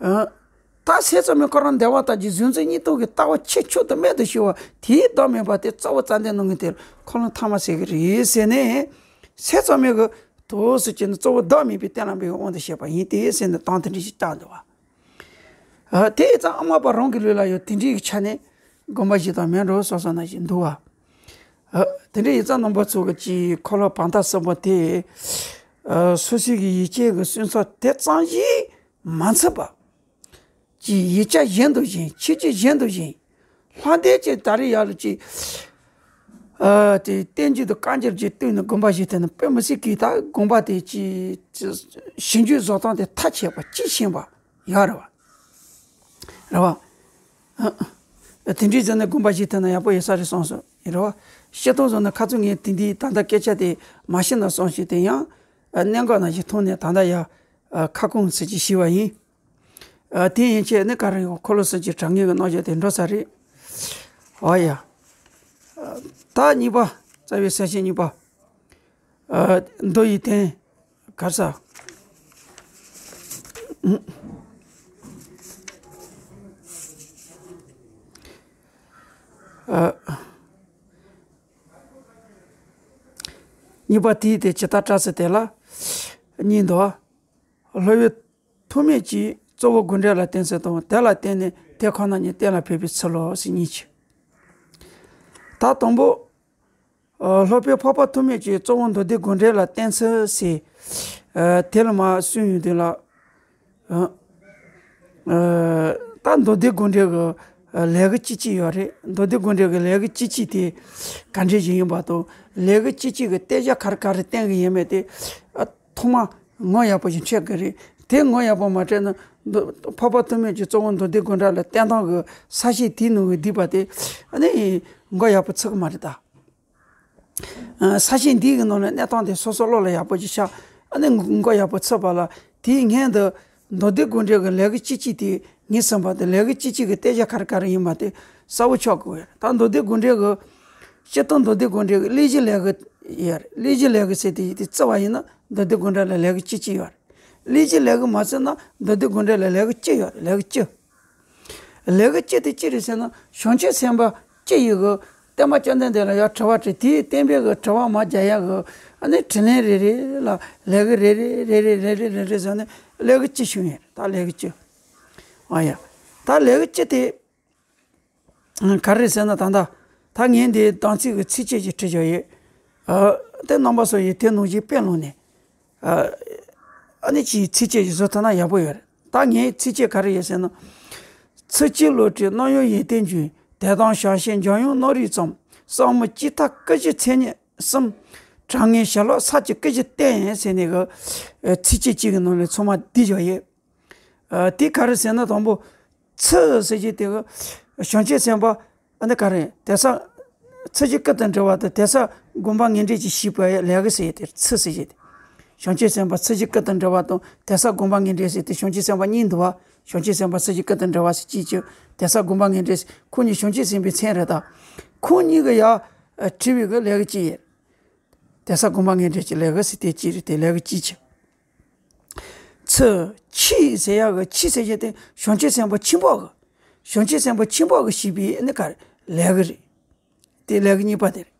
ཨ། ད་སྲས་བཙུན་མའི་འཁོར་རང་བདེ་བ་དང་གི་གཟུང་འཛིན་གཉིས་སྟོང་གི་ལྟ་བ་ཆེས་མཆོག་ཏུ་རྨད་དུ་བྱུང་བ་དེའི་བདག་མེད་པ་དེ་གཙོ་བོ་རྩ་འདི་ནང་གི་དེ་འཁོར་ལོ་ཐ་མ་ཟེར་གི་རེད་ཟེར་ནས། སྲས་བཙུན་མའི་གི་དོ་སུ་ཅི་ནི་གཙོ་བོ་བདག་མེད་པའི་གཏན་ལ་འབེབས་པའི་དབང་དུ་བྱས་པ་ཡིན་ཏེ་ཟེར་ནས་དོན་དེ་འདྲ་ཞིག་བཏགས་འདུག་བ། ཨ། དེ་ཡིན་ཙང་དབུ་མ་པ་རང་གི་ལུགས་ལ་ཡང་དེ་འདྲའི་གི་ཆ་ནས་དགོངས་པ་བཞེས་སྟངས་མེད་འགྲོ་བསམ་བསམ་ནང་བཞིན་འདུག་བ། ཨ། དེ་འདྲ་ཡིན་ཙང་རྣམ་པ་ཚོ་གི་ཅིག་འཁོར་ལོ་བར་ཐག་གསུམ་པོ་དེ། ཨ། སོ་སོའི་གི་ཡིད་ཆེས་གི་སུན་ཚབ་དེ་ཙམ་ཞིག་མ་འཚུབ་པ། ཅིག་ཡིག་ཆ་གཞན་དུ་བཞེངས། ཆོས་བརྒྱུད་གཞན་དུ་བཞེངས། ལྷ་སྡེ་གཅིག་ད་རེས་ཡར་ལ་ཅིག་ཨ་དེ་བསྟན་འགྱུར་དང་བཀའ་འགྱུར་གྱི་སྟེང་ནས་དགོངས་པ་བཞེས་ཐུབ་ན་དཔེ་མི་སྲིད་ཀྱི། ད་དགོངས་པ་དེ་ཅིག་ཞིབ་འཇུག་བཟོ་སྟངས་དེ་མཐའ་ཆད་པ་དཔྱིས་ཕྱིན་པ་ཡོད་རེད་བ། རེད་བ། ཨ་དེ་འདྲའི་ཟེར་ནས་དགོངས་པ་བཞེས་ཐུབ་ན་ཡག་པོ་ཡོད་ས་རེད་བསམ་སོང་། ཡིན་རེད་བ། སྤྱིར་བཏང་བཟོ་ན་ཁ་ཚུགས་ངས་དེ་འདིའི་ད་ལྟ་སྐད་ཆ་དེ་མ་ཤེས་ན་བསམ་ཞིག་དེ་ཡང་གནད་འགག་ནང་བཞིན་མཐོང་ནས་ད་ལྟ་ཡ་ཁ་སྐོང་ཟེར་གྱི་ཞུས་པ་ཡིན། དེ་ཡན་ཆད་ནི་ག་རེ་ཡོད། འཁོར་ལོ་གསུམ་གྱི་དྲང་ངེས་ཀྱི་རྣམ་གཞག་དེ་འགྲོ་ས་རེད། འོ་ཡ། ད་གཉིས་པ། རྩ་བའི་གསལ་བྱེད་གཉིས་པ། མདོ་ཡི་དོན། ག་རེ་ཟེར། གཉིས་པ་དེའི་དེ་ཇི་ལྟར་བཀྲལ་ཟེར་དེ་ལ་གཉིས་འདུག་སློབ་དཔོན་ཐོགས་མེད་ཀྱིས་གཙོ་བོ་དགོས་འབྲེལ་ལ་བརྟེན་ཚུལ་དང་། དེ་ལ་བརྟེན་ནས་དེ་ཁོ་ན་ཉིད་གཏན་ལ་ཕབ་པའི་ཚུལ་ལོ་ཟེར་གཉིས་ཀྱི། ད་དང་པོ། ཨ། སློབ་དཔོན་འཕགས་པ་ཐོགས་མེད་ཀྱིས་གཙོ་བོ་མདོ་སྡེ་དགོས་འབྲེལ་ལ་བརྟེན་ཚུལ་ཟེར། ཨ། དེ་ལ་མར་གསུངས་ཡོང་དུས་ལ། ཨ། ཨ། ད་མདོ་སྡེ་དགོས་འབྲེལ་གྱི་ལས་ཀ་གཅིག་གཅིག་ཡོད་རེད། མདོ་སྡེ་དགོས་འབྲེལ་གྱི་ལས་ཀ་གཅིག་གཅིག་དེ་ག་འདྲ་ཞིག་ཡིན་པ་དང་། ལས་ཀ་གཅིག་གཅིག་གི་གཏད་འཇགས་ག་རེ་ག་རེ་བསྟན་གྱི་ཡོད་མེད་དེ། ཨ། ཐོག་མར་ངོ་ཡག་པོ་ཞིག་འཕྲོད་དགོས་རེད། དེ་ངོ་ཡག་པོ་མ་འཕྲོད་ན། མདོ། འཕགས་པ་ཐོགས་མེད་ཀྱིས་གཙོ་བོ་མདོ་སྡེ་དགོས་འབྲེལ་ལ་བརྟེན་སྟངས་ཀྱི་ས་བཤད་དེའི་ནང་གི་བསྡུས་པ་དེ་ཨ་ནི་མགོ་ཡག་པོ་ཚོད་ཀྱི་མ་རེད་ད། ཨ། ས་བཤད་འདི་གི་ནང་ལ་གནས་སྟངས་དེ་སོ་སོ་བློ་ལ་ཡག་པོ་ཅིག་ཤར། ཨ་ནི་མགོ་ཡག་པོ་ཚོད་པ་ལ། དེའི་སྔོན་དུ་མདོ་སྡེ་དགོས་འབྲེལ་གྱི་ལས་ཀ་གཅིག་གཅིག་དེ་ངས་ཟིན་པ་དེ། ལས་ཀ་གཅིག་གཅིག་གི་གཏད་འཇགས་ག་རེ་ག་རེ་ཡིན་པ་དེ་གསལ་པོ་ཆགས་དགོས་པས། ད་མདོ་སྡེ་དགོས་འབྲེལ་གྱི། སྤྱིར་བཏང་མདོ་སྡེ་དགོས་འབྲེལ་གྱི་གླེང་གཞི་ལས་ཀ་ཡོད་རེད། གླེང་གཞི་ལས་ཀ་ཟེར་དེ་ཡིན་དེ་བརྩི་བ་ཡིན་ན་མདོ་སྡེ་དགོས་འབྲེལ་ལ་ལས་ཀ་གཅིག་གཅིག་ཡོད་རེད། གླེང་གཞི་ལས་ཀ་མ་བརྩིས་ན་མདོ་སྡེ་དགོས་འབྲེལ་ལ་ལས་ཀ་བཅུ་ཡོད་རེད། ལས་ཀ་བཅུ། ལས་ཀ་གཅིག་དེ་གཅིག་རེད་ཟེར་ན། བྱང་ཆུབ་སེམས་དཔའ་གཅིག་ཡི་གི་བསྟན་པ་བཅོམ་ལྡན་འདས་ལ་ཡང་དྲི་བ་དྲིས། དེའི་བསྟན་པའི་གི་དྲི་བ་མར་རྒྱག་ཡག་གི། ཨ་ནི་དྲིས་ལན་རེ་རེ་ལ་ལས་ཀ་རེ་རེ་རེ་རེ་རེ་རེ་རེ་ཟེར་ནས་ལས་ཀ་གཅིག་བྱུང་ཡོད་རེད། ད་ལས་ཀ་གཅིག། ཨ་ཡ། ད་ལས་ཀ་གཅིག་དེ་ག་རེ་རེད་ཟེར་ན། ད་ལྟ་ད་ངས་འདི་དམ་ཚིག་གི་ཚིགས་བཅད་ཅིག་བྲིས་བཞག་ཡོད། ཨ། དེ་རྣམ་པ་ཚོ་ཡིས་དེ་ནང་བཞིན་དཔེ་བླངས་ནས། ཨ། ཨ་ནི་ཅིག་ཚིགས་བཅད་ཅིག་བཟོ་ཐུབ་ན་ཡག་པོ་ཡོད་རེད། ད་ངའི་ཚིགས་བཅད་ག་རེ་ཡོད་ཟེར་ན། ཚིགས་བཅད་བློ་གྲོས་རྣམ་གཡེང་ཡོན་ཏན་བརྒྱུད། དད་དང་བྱང་ཆུབ་འཇམ་དབྱངས་རྣམ་རིག་ཙམ། ཟབ་མོ་སྤྱི་ཐ་སྐུ་བཞི་མཚན་ཉིད་གསུམ། དྲང་ངེས་ཞི་ལྷག་ས་བཅུ་སྐུ་བཞི་བསྟན། ཟེར་ནས་གི། ཨ། ཚིགས་བཅད་གཅིག་གི་ནང་ལ་ཚང་མ་བསྡུས་བཞག་ཡོད། ཨ། དེ་ག་རེ་ཟེར་ན། དང་པོ། ཚིགས་ཟེར་གྱི་དེ་གི་བྱང་ཆུབ་སེམས་དཔའ། ཨ་ནི་ག་རེ། དེ་ས། ཚིགས་བཅད་ཀུན་ཏུ་འགྲེལ་བ་དང་དེ་ས་དགོངས་པ་ངེས་འགྲེལ་གྱི་ཞིབ་པའི་ལས་ཀ་ཟེར་ཡ་དེ་ཚིགས་ཟེར་གྱི་དེ། བྱང་ཆུབ་སེམས་དཔའ་ཚིགས་བཅད་ཀུན་ཏུ་འགྲེལ་བ་དང་དེ་ས་དགོངས་པ་ངེས་འགྲེལ་ཟེར་དེ་བྱང་ཆུབ་སེམས་དཔའ་གཉིས་འདུག་བ། བྱང་ཆུབ་སེམས་དཔའ་ཚིགས་བཅད་ཀུན་ཏུ་འགྲེལ་བ་ཟེར་གཅིག་གྱུར། དེ་ས་དགོངས་པ་ངེས་འགྲེལ་ཟེར། ཁོང་གཉིས་བྱང་ཆུབ་སེམས་དཔའི་མཚན་རེད་ད། ཁོང་གཉིས་ཀྱི་ཡ། ཨ། བྲིས་པའི་གི་ལས་ཀ་གཅིག་ཡིན། དེ་ས་དགོངས་པ་ངེས་འགྲེལ་གྱི་ལས་ཀ་ཟེར་དེ་གཅིག་རེད། དེ་ལས་ཀ་གཅིག་བྱས། ཚིགས། ཆོས་ཟེར་ཡག་གི་ཆོས་ཟེར་གྱི་དེ་བྱང་ཆུབ་སེམས་དཔའ་ཆེན་པོ་གི། བྱང་ཆུབ་སེམས་དཔའ་ཆེན་པོ་གིས་བྱས་པའི་ནི་ག་རེ། ལས་ཀ་རེད། དེ་ལས་ཀ་གཉིས་པ་དེ་རེད།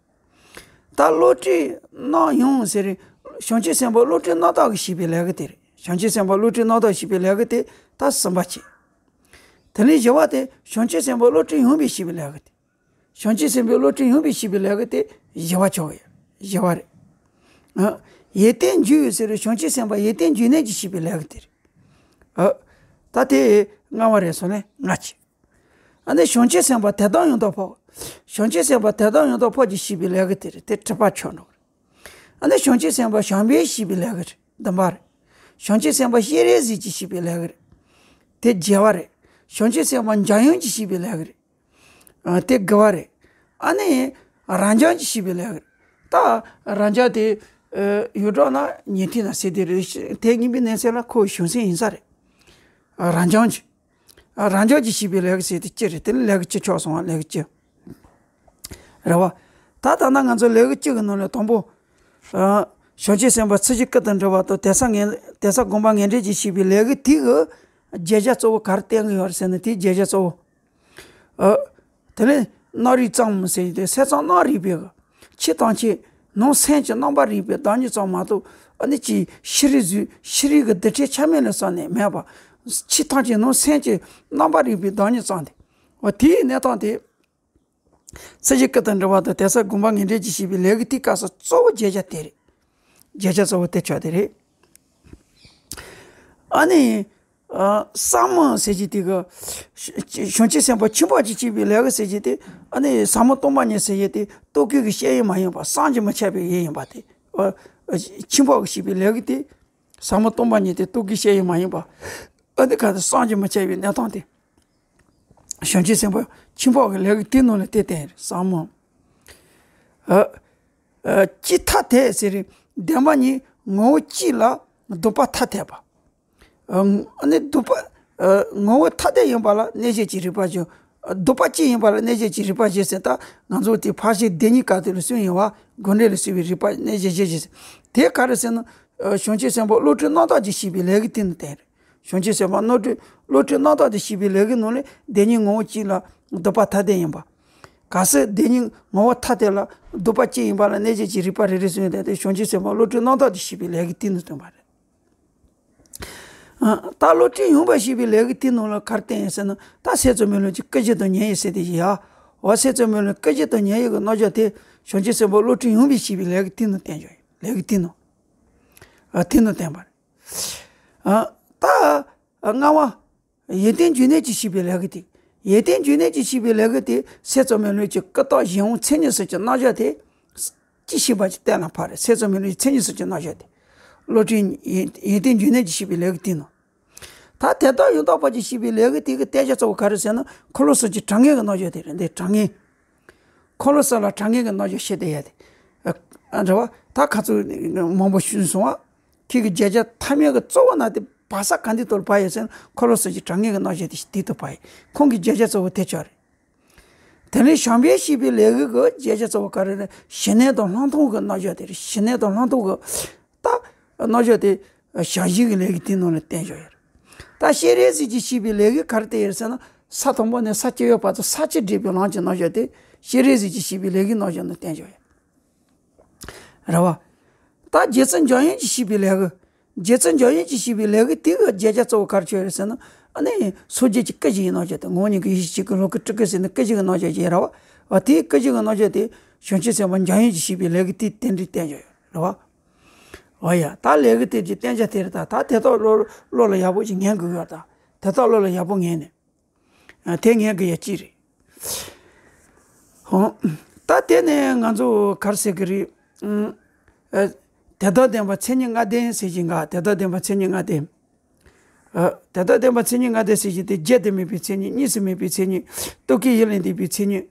ད་བློ་གྲོས་རྣམ་གཡེང་ཟེར་རེད། བྱང་ཆུབ་སེམས་དཔའ་བློ་གྲོས་རྣམ་དག་གིས་བྱས་པའི་ལས་ཀ་དེ་རེད། བྱང་ཆུབ་སེམས་དཔའ་བློ་གྲོས་རྣམ་དག་གིས་བྱས་པའི་ལས་ཀ་དེ་ད་གསུམ་པ་བྱས། དེ་ནས་བཞི་པ་དེ་བྱང་ཆུབ་སེམས་དཔའ་བློ་གྲོས་ཡངས་པས་བྱས་པའི་ལས་ཀ་དེ། བྱང་ཆུབ་སེམས་དཔའི་བློ་གྲོས་ཡངས་པས་བྱས་པའི་ལས་ཀ་དེ་བཞི་པ་ཆགས་ཡོད། བཞི་པ་རེད། ཨ། ཡོན་ཏན་བརྒྱུད་ཟེར་རེད། བྱང་ཆུབ་སེམས་དཔའ་ཡོན་ཏན་བརྒྱུད་ནས་ཀྱིས་བྱས་པའི་ལས་ཀ་དེ་རེད། ཨ། ད་དེ་ལྔ་པ་རེད། སོང་ནས་ལྔ་བྱས། ཨ་ནི་བྱང་ཆུབ་སེམས་དཔའ་དད་དམ་ཡང་དག་འཕགས། བྱང་ཆུབ་སེམས་དཔའ་དད་དམ་ཡང་དག་འཕགས་ཀྱིས་བྱས་པའི་ལས་ཀ་དེ་རེད། དེ་དྲུག་པ་ཆགས་འགྲོ་གི་རེད། ཨ་ནི་བྱང་ཆུབ་སེམས་དཔའ་བྱམས་པས་བྱས་པའི་ལས་ཀ་རེད། བདུན་པ་རེད། བྱང་ཆུབ་སེམས་དཔའ་སྤྱན་རས་གཟིགས་ཀྱིས་བྱས་པའི་ལས་ཀ་རེད། དེ་བརྒྱད་པ་རེད། བྱང་ཆུབ་སེམས་དཔའ་འཇམ་དབྱངས་ཀྱིས་བྱས་པའི་ལས་ཀ་རེད། ཨ། དེ་དགུ་པ་རེད། ཨ་ནི་རབ་འབྱམས་ཀྱིས་བྱས་པའི་ལས་ཀ་རེད། ད་རབ་འབྱམས་དེ། ཨ། ཡོངས་གྲགས་ན་ཉན་ཐོས་ན་ཟེར་དེ་རེད། དེ་གཉིས་པའི་གནས་ཚད་ལ་ཁོ་བྱང་སེམས་ཡིན་ས་རེད། ཨ། རབ་འབྱམས་ཀྱིས། ཨ། རབ་འབྱམས་ཀྱིས་བྱས་པའི་ལས་ཀ་ཟེར་དེ་གཅིག་རེད། དེ་ནི་ལས་ཀ་གཅིག་ཆགས་སོང་བ། ལས་ཀ་གཅིག་རེད་བ། ད་ད་ལྟ་ང་ཚོ་ལས་ཀ་གཅིག་གི་ནང་ནས་དང་པོ། ཨ། བྱང་ཆུབ་སེམས་དཔའ་ཚིགས་བཅད་ཀུན་ཏུ་འགྲེལ་བ་དང་དེ་ས་ངེས། དེ་ས་དགོངས་པ་ངེས་འགྲེལ་གྱིས་བྱས་པའི་ལས་ཀ་དེ་གི་བརྗོད་བྱ་གཙོ་བོ་ག་རེ་བསྟན་གྱི་ཡོད་རེད་ཟེར་ན། དེའི་བརྗོད་བྱ་གཙོ་བོ། ཨ། དེ་ནས་རྣམ་རིག་ཙམ་ཟེར་ཏེ་ས་མཚམས་རྣམ་རིག་པའི་གི། ཕྱི་ཐམས་ཅད་ནང་སེམས་ཀྱི་རྣམ་པར་རིག་པའི་བདག་ཉིད་ཙམ་མ་གཏོགས། ཨ་ནི་ཅིག་ཕྱི་རིག་གཟུགས། ཕྱི་རིག་གི་རྡུལ་ཕྲན་ཆ་མེད་ལ་སོགས་ནས་མེད་པ། ཕྱི་ཐམས་ཅད་ནང་སེམས་ཀྱི་རྣམ་པར་རིག་པའི་བདག་ཉིད་ཙམ་དེ། འོ་དེའི་གནས་སྟངས་དེ། ཚིགས་བཅད་ཀུན་ཏུ་འགྲེལ་བ་དང་དེ་ས་དགོངས་པ་ངེས་འགྲེལ་གྱིས་བྱས་པའི་ལས་ཀ་དེའི་སྐབས་སུ་གཙོ་བོ་བརྗོད་བྱ་དེ་རེད། བརྗོད་བྱ་གཙོ་བོ་དེ་ཆགས་དེ་རེད། ཨ་ནི། ཨ། ཟབ་མོ་ཟེར་གྱི་དེ་གི། བྱང་ཆུབ་སེམས་དཔའ་ཆེན་པོ་གིས་བྱས་པའི་ལས་ཀ་ཟེར་གྱི་དེ། ཨ་ནི་ཟབ་མོ་སྟོང་པ་ཉིད་ཟེར་གྱི་དེ་རྟོག་གེ་གི་བཤད་ཡུལ་མ་ཡིན་པ། བསམ་གྱིས་མི་ཁྱབ་པའི་ཡུལ་ཡིན་པ་དེ། ཨ། ཆེན་པོ་གིས་བྱས་པའི་ལས་ཀ་དེ། ཟབ་མོ་སྟོང་པ་ཉིད་དེ་རྟོག་གེ་བཤད་ཡུལ་མ་ཡིན་པ། ཨ་ནི་ག་དེ་བསམ་གྱིས་མི་ཁྱབ་པའི་གནས་སྟངས་དེ། བྱང་ཆུབ་སེམས་དཔའ་ཆེན་པོ་གི་ལས་ཀ་དེ་ནང་ལ་དེ་བསྟན་རེད། ཟབ་མོ། ཨ། ཨ། སྤྱི་ཐ་དད་ཟེར་རེད། བདེན་པ་གཉིས་ངོ་བོ་གཅིག་ལ་ལྡོག་པ་ཐ་དད་པ། ཨ་ནི་ལྡོག་པ། ཨ་ངོ་བོ་ཐ་དད་ཡིན་པ་ལ་གནས་བྱེད་ཀྱི་རིགས་པ་བཞི། ལྡོག་པ་གཅིག་ཡིན་པ་ལ་གནས་བྱེད་ཀྱི་རིགས་པ་བཞི་ཟེར། ད་ང་ཚོ་དེ་ཕར་ཕྱིན་བདེན་གཉིས་སྐབས་དེ་ལ་སུན་ཡིན་པ་དགོས་འབྲེལ་ལ་སུན་པའི་རིགས་པ་གནས་བྱེད་བཞི་བཞི་ཟེར། དེ་ག་རེ་ཟེར་ན། ཨ་བྱང་ཆུབ་སེམས་དཔའ་བློ་གྲོས་རྣམ་དག་གིས་བཤད་པའི་ལས་ཀྱི་སྟེང་དུ་བསྟན་རེད། བྱང་ཆུབ་སེམས་དཔའ་བློ་གྲོས་བློ་གྲོས་རྣམ་དག་གིས་བཤད་པའི་ལས་ཀྱི་ནང་ལས་བདེན་གཉིས་ངོ་བོ་གཅིག་ལ་ལྡོག་པ་ཐ་དད་ཡིན་པ། གལ་སྲིད་བདེན་གཉིས་ངོ་བོ་ཐ་དད་ལ་ལྡོག་པ་གཅིག་ཡིན་པ་ལ་གནས་བྱེད་ཀྱི་རིགས་པ་རེ་རེ་སུན་ཡིན་ཏེ། བྱང་ཆུབ་སེམས་དཔའ་བློ་གྲོས་རྣམ་དག་གིས་བཤད་པའི་ལས་ཀྱི་སྟེང་དུ་སྟོན་པ་རེད། ཨ། ད་བློ་གྲོས་ཡངས་པ་ཞེས་པའི་ལས་ཀྱི་སྟེང་ནང་ལ་ག་རེ་བསྟན་ཡོད་ཟེར་ན། ད་སེམས་ཙམ་མི་སློབ་ཀྱི་སྐུ་བཞི་དང་མཉམ་ཡུལ་ཟེར་དེ་བཞི་ཡ། འོ་སེམས་ཙམ་མི་སློབ་སྐུ་བཞི་དང་མཉམ་ཡུལ་གྱི་རྣམ་གཞག་དེ་བྱང་ཆུབ་སེམས་དཔའ་བློ་གྲོས་ཡངས་པས་ཞེས་པའི་ལས་ཀྱི་སྟེང་ནང་བསྟན་ཡོད། ལས་ཀྱི་སྟེང་ནང་། ཨ། སྟེང་ནང་བསྟན་པ་རེད། ཨ། ད་ལྔ་པ། ཡོན་ཏན་འབྱུང་གནས་ཀྱིས་བཤད་པའི་ལས་ཀྱི་སྟེང་། ཡོན་ཏན་འབྱུང་གནས་ཀྱིས་བཤད་པའི་ལས་ཀྱི་སྟེང་། སེམས་ཙམ་མི་སློབ་ཀྱི་ཀུན་བརྟགས་གཞན་དབང་མཚན་ཉིད་གསུམ་གྱི་རྣམ་གཞག་དེ། ཅི་ཤེས་པ་ཅིག་གཏན་ལ་ཕབ་རེད། སེམས་ཙམ་མི་སློབ་ཀྱི་མཚན་ཉིད་གསུམ་གྱི་རྣམ་གཞག་དེ། བློ་གྲོས་ཡོན་ཡོན་ཏན་འབྱུང་གནས་ཀྱིས་བཤད་པའི་ལས་ཀྱི་སྟེང་ནང་། ད་དོན་དམ་ཡང་དག་པ་གིས་བཤད་པའི་ལས་ཀྱི་སྟེང་གི་བསྟན་བྱ་གཙོ་བོ་ག་རེ་ཟེར་ན། འཁོར་ལོ་གསུམ་གྱི་གྲངས་ངེས་ཀྱི་རྣམ་གཞག་དེ་རེད། འདི་གྲངས་ངེས། འཁོར་ལོ་གསུམ་ལ་གྲངས་ངེས་ཀྱི་རྣམ་གཞག་བཤད་བསྡད་ཡ་དེ། ཨ། རེད་བ། ད་ཁ་ཚུགས་མང་པོ་ཞུས་སོང་བ། ཁྱེད་ཀྱི་བརྗོད་བྱ་ཐ་མའི་གི་གཙོ་བོ་ན་དེ་བབས་ས་ག་འདི་ཐོག་ལ་བབས་ཡོད་ཟེར་ན། འཁོར་ལོ་གསུམ་གྱི་གྲངས་ངེས་ཀྱི་རྣམ་གཞག་དེ་ཞིག་དེ་ཐོག་བབས་ཡོད། ཁོང་གི་བརྗོད་བྱ་གཙོ་བོ་དེ་ཆགས་རེད། དེ་ནས་བྱམས་པས་བཤད་པའི་ལས་ཀྱི་གི་བརྗོད་བྱ་གཙོ་བོ་ག་རེ་རེད། ཞི་གནས་དང་ལྷག་མཐོང་གི་རྣམ་གཞག་དེ་རེད། ཞི་གནས་དང་ལྷག་མཐོང་གི་ད་རྣམ་གཞག་དེ་བྱང་ཞིང་གི་ལས་ཀྱི་སྟེང་ནང་ལ་བསྟན་བཞག་ཡོད་རེད། ད་སྤྱན་རས་གཟིགས་ཀྱིས་བཤད་པའི་ལས་ཀྱི་ག་རེ་བསྟན་ཡོད་ཟེར་ན། ས་དང་པོ་ནས་ས་བཅུ་པའི་བར་དུ་ས་བཅུ་འདྲེན་པའི་ལམ་གྱི་རྣམ་གཞག་དེ་སྤྱན་རས་གཟིགས་ཀྱིས་བཤད་པའི་ལས་ཀྱི་རྣམ་གཞག་ནང་བསྟན་བཞག་ཡོད། རེད་བ། ད་རྗེ་བཙུན་འཇམ་དབྱངས་ཀྱིས་བཤད་པའི་ལས་ཀྱི། རྗེ་བཙུན་འཇམ་དབྱངས་ཀྱིས་བཤད་པའི་ལས་ཀྱི་དེ་གི་བརྗོད་བྱ་གཙོ་བོ་ག་རེ་ཆགས་ཡོད་ཟེར་ན། ཨ་ནི་སངས་རྒྱས་ཀྱི་སྐུ་བཞི་ཡི་རྣམ་གཞག་དེ། ངོ་བོ་ཉིད་ཀྱི་ཡེ་ཤེས་གཅིག་གི་ལྷུན་གྱིས་གྲུབ་སྐུ་ཟེར་ནས་སྐུ་བཞི་གི་རྣམ་གཞག་ཅིག་ཡོད་རེད་བ། དེའི་སྐུ་བཞི་གི་རྣམ་གཞག་དེ་བྱང་ཆུབ་སེམས་དཔའ་འཇམ་དབྱངས་ཀྱིས་བཤད་པའི་ལས་ཀྱི་དེ་དེ་འདྲའི་བསྟན་བཞག་ཡོད་རེད་བ། འོ་ཡ། ད་ལས་ཀྱི་དེ་གི་བསྟན་བྱ་དེ་རེད། ད་ད་དེ་དག་བློ་བློ་ལ་ཡག་པོ་ཞིག་ངེས་དགོས་ཡོད། ད་དེ་དག་བློ་ལ་ཡག་པོ་ངེས་ནས། ཨ། དེ་ངེས་དགོས་ཡ་གཅིག་རེད། ཧོ། ད་དེ་ནས་ང་ཚོ་ག་རེ་ཟེར་གི་རེད། ཨ། དོན་དམ་བདེན་པ་མཚན་ཉིད་ལྔ་ལྡན་ཟེར་གྱི་འགའ། དོན་དམ་བདེན་པ་མཚན་ཉིད་ལྔ་ལྡན། ཨ། དོན་དམ་བདེན་པ་མཚན་ཉིད་ལྔ་ལྡན་ཟེར་གྱི་དེ་བརྗོད་དུ་མེད་པའི་མཚན་ཉིད། གཉིས་སུ་མེད་པའི་མཚན་ཉིད། རྟོག་གེ་ཡུལ་ལས་འདས་པའི་མཚན་ཉིད།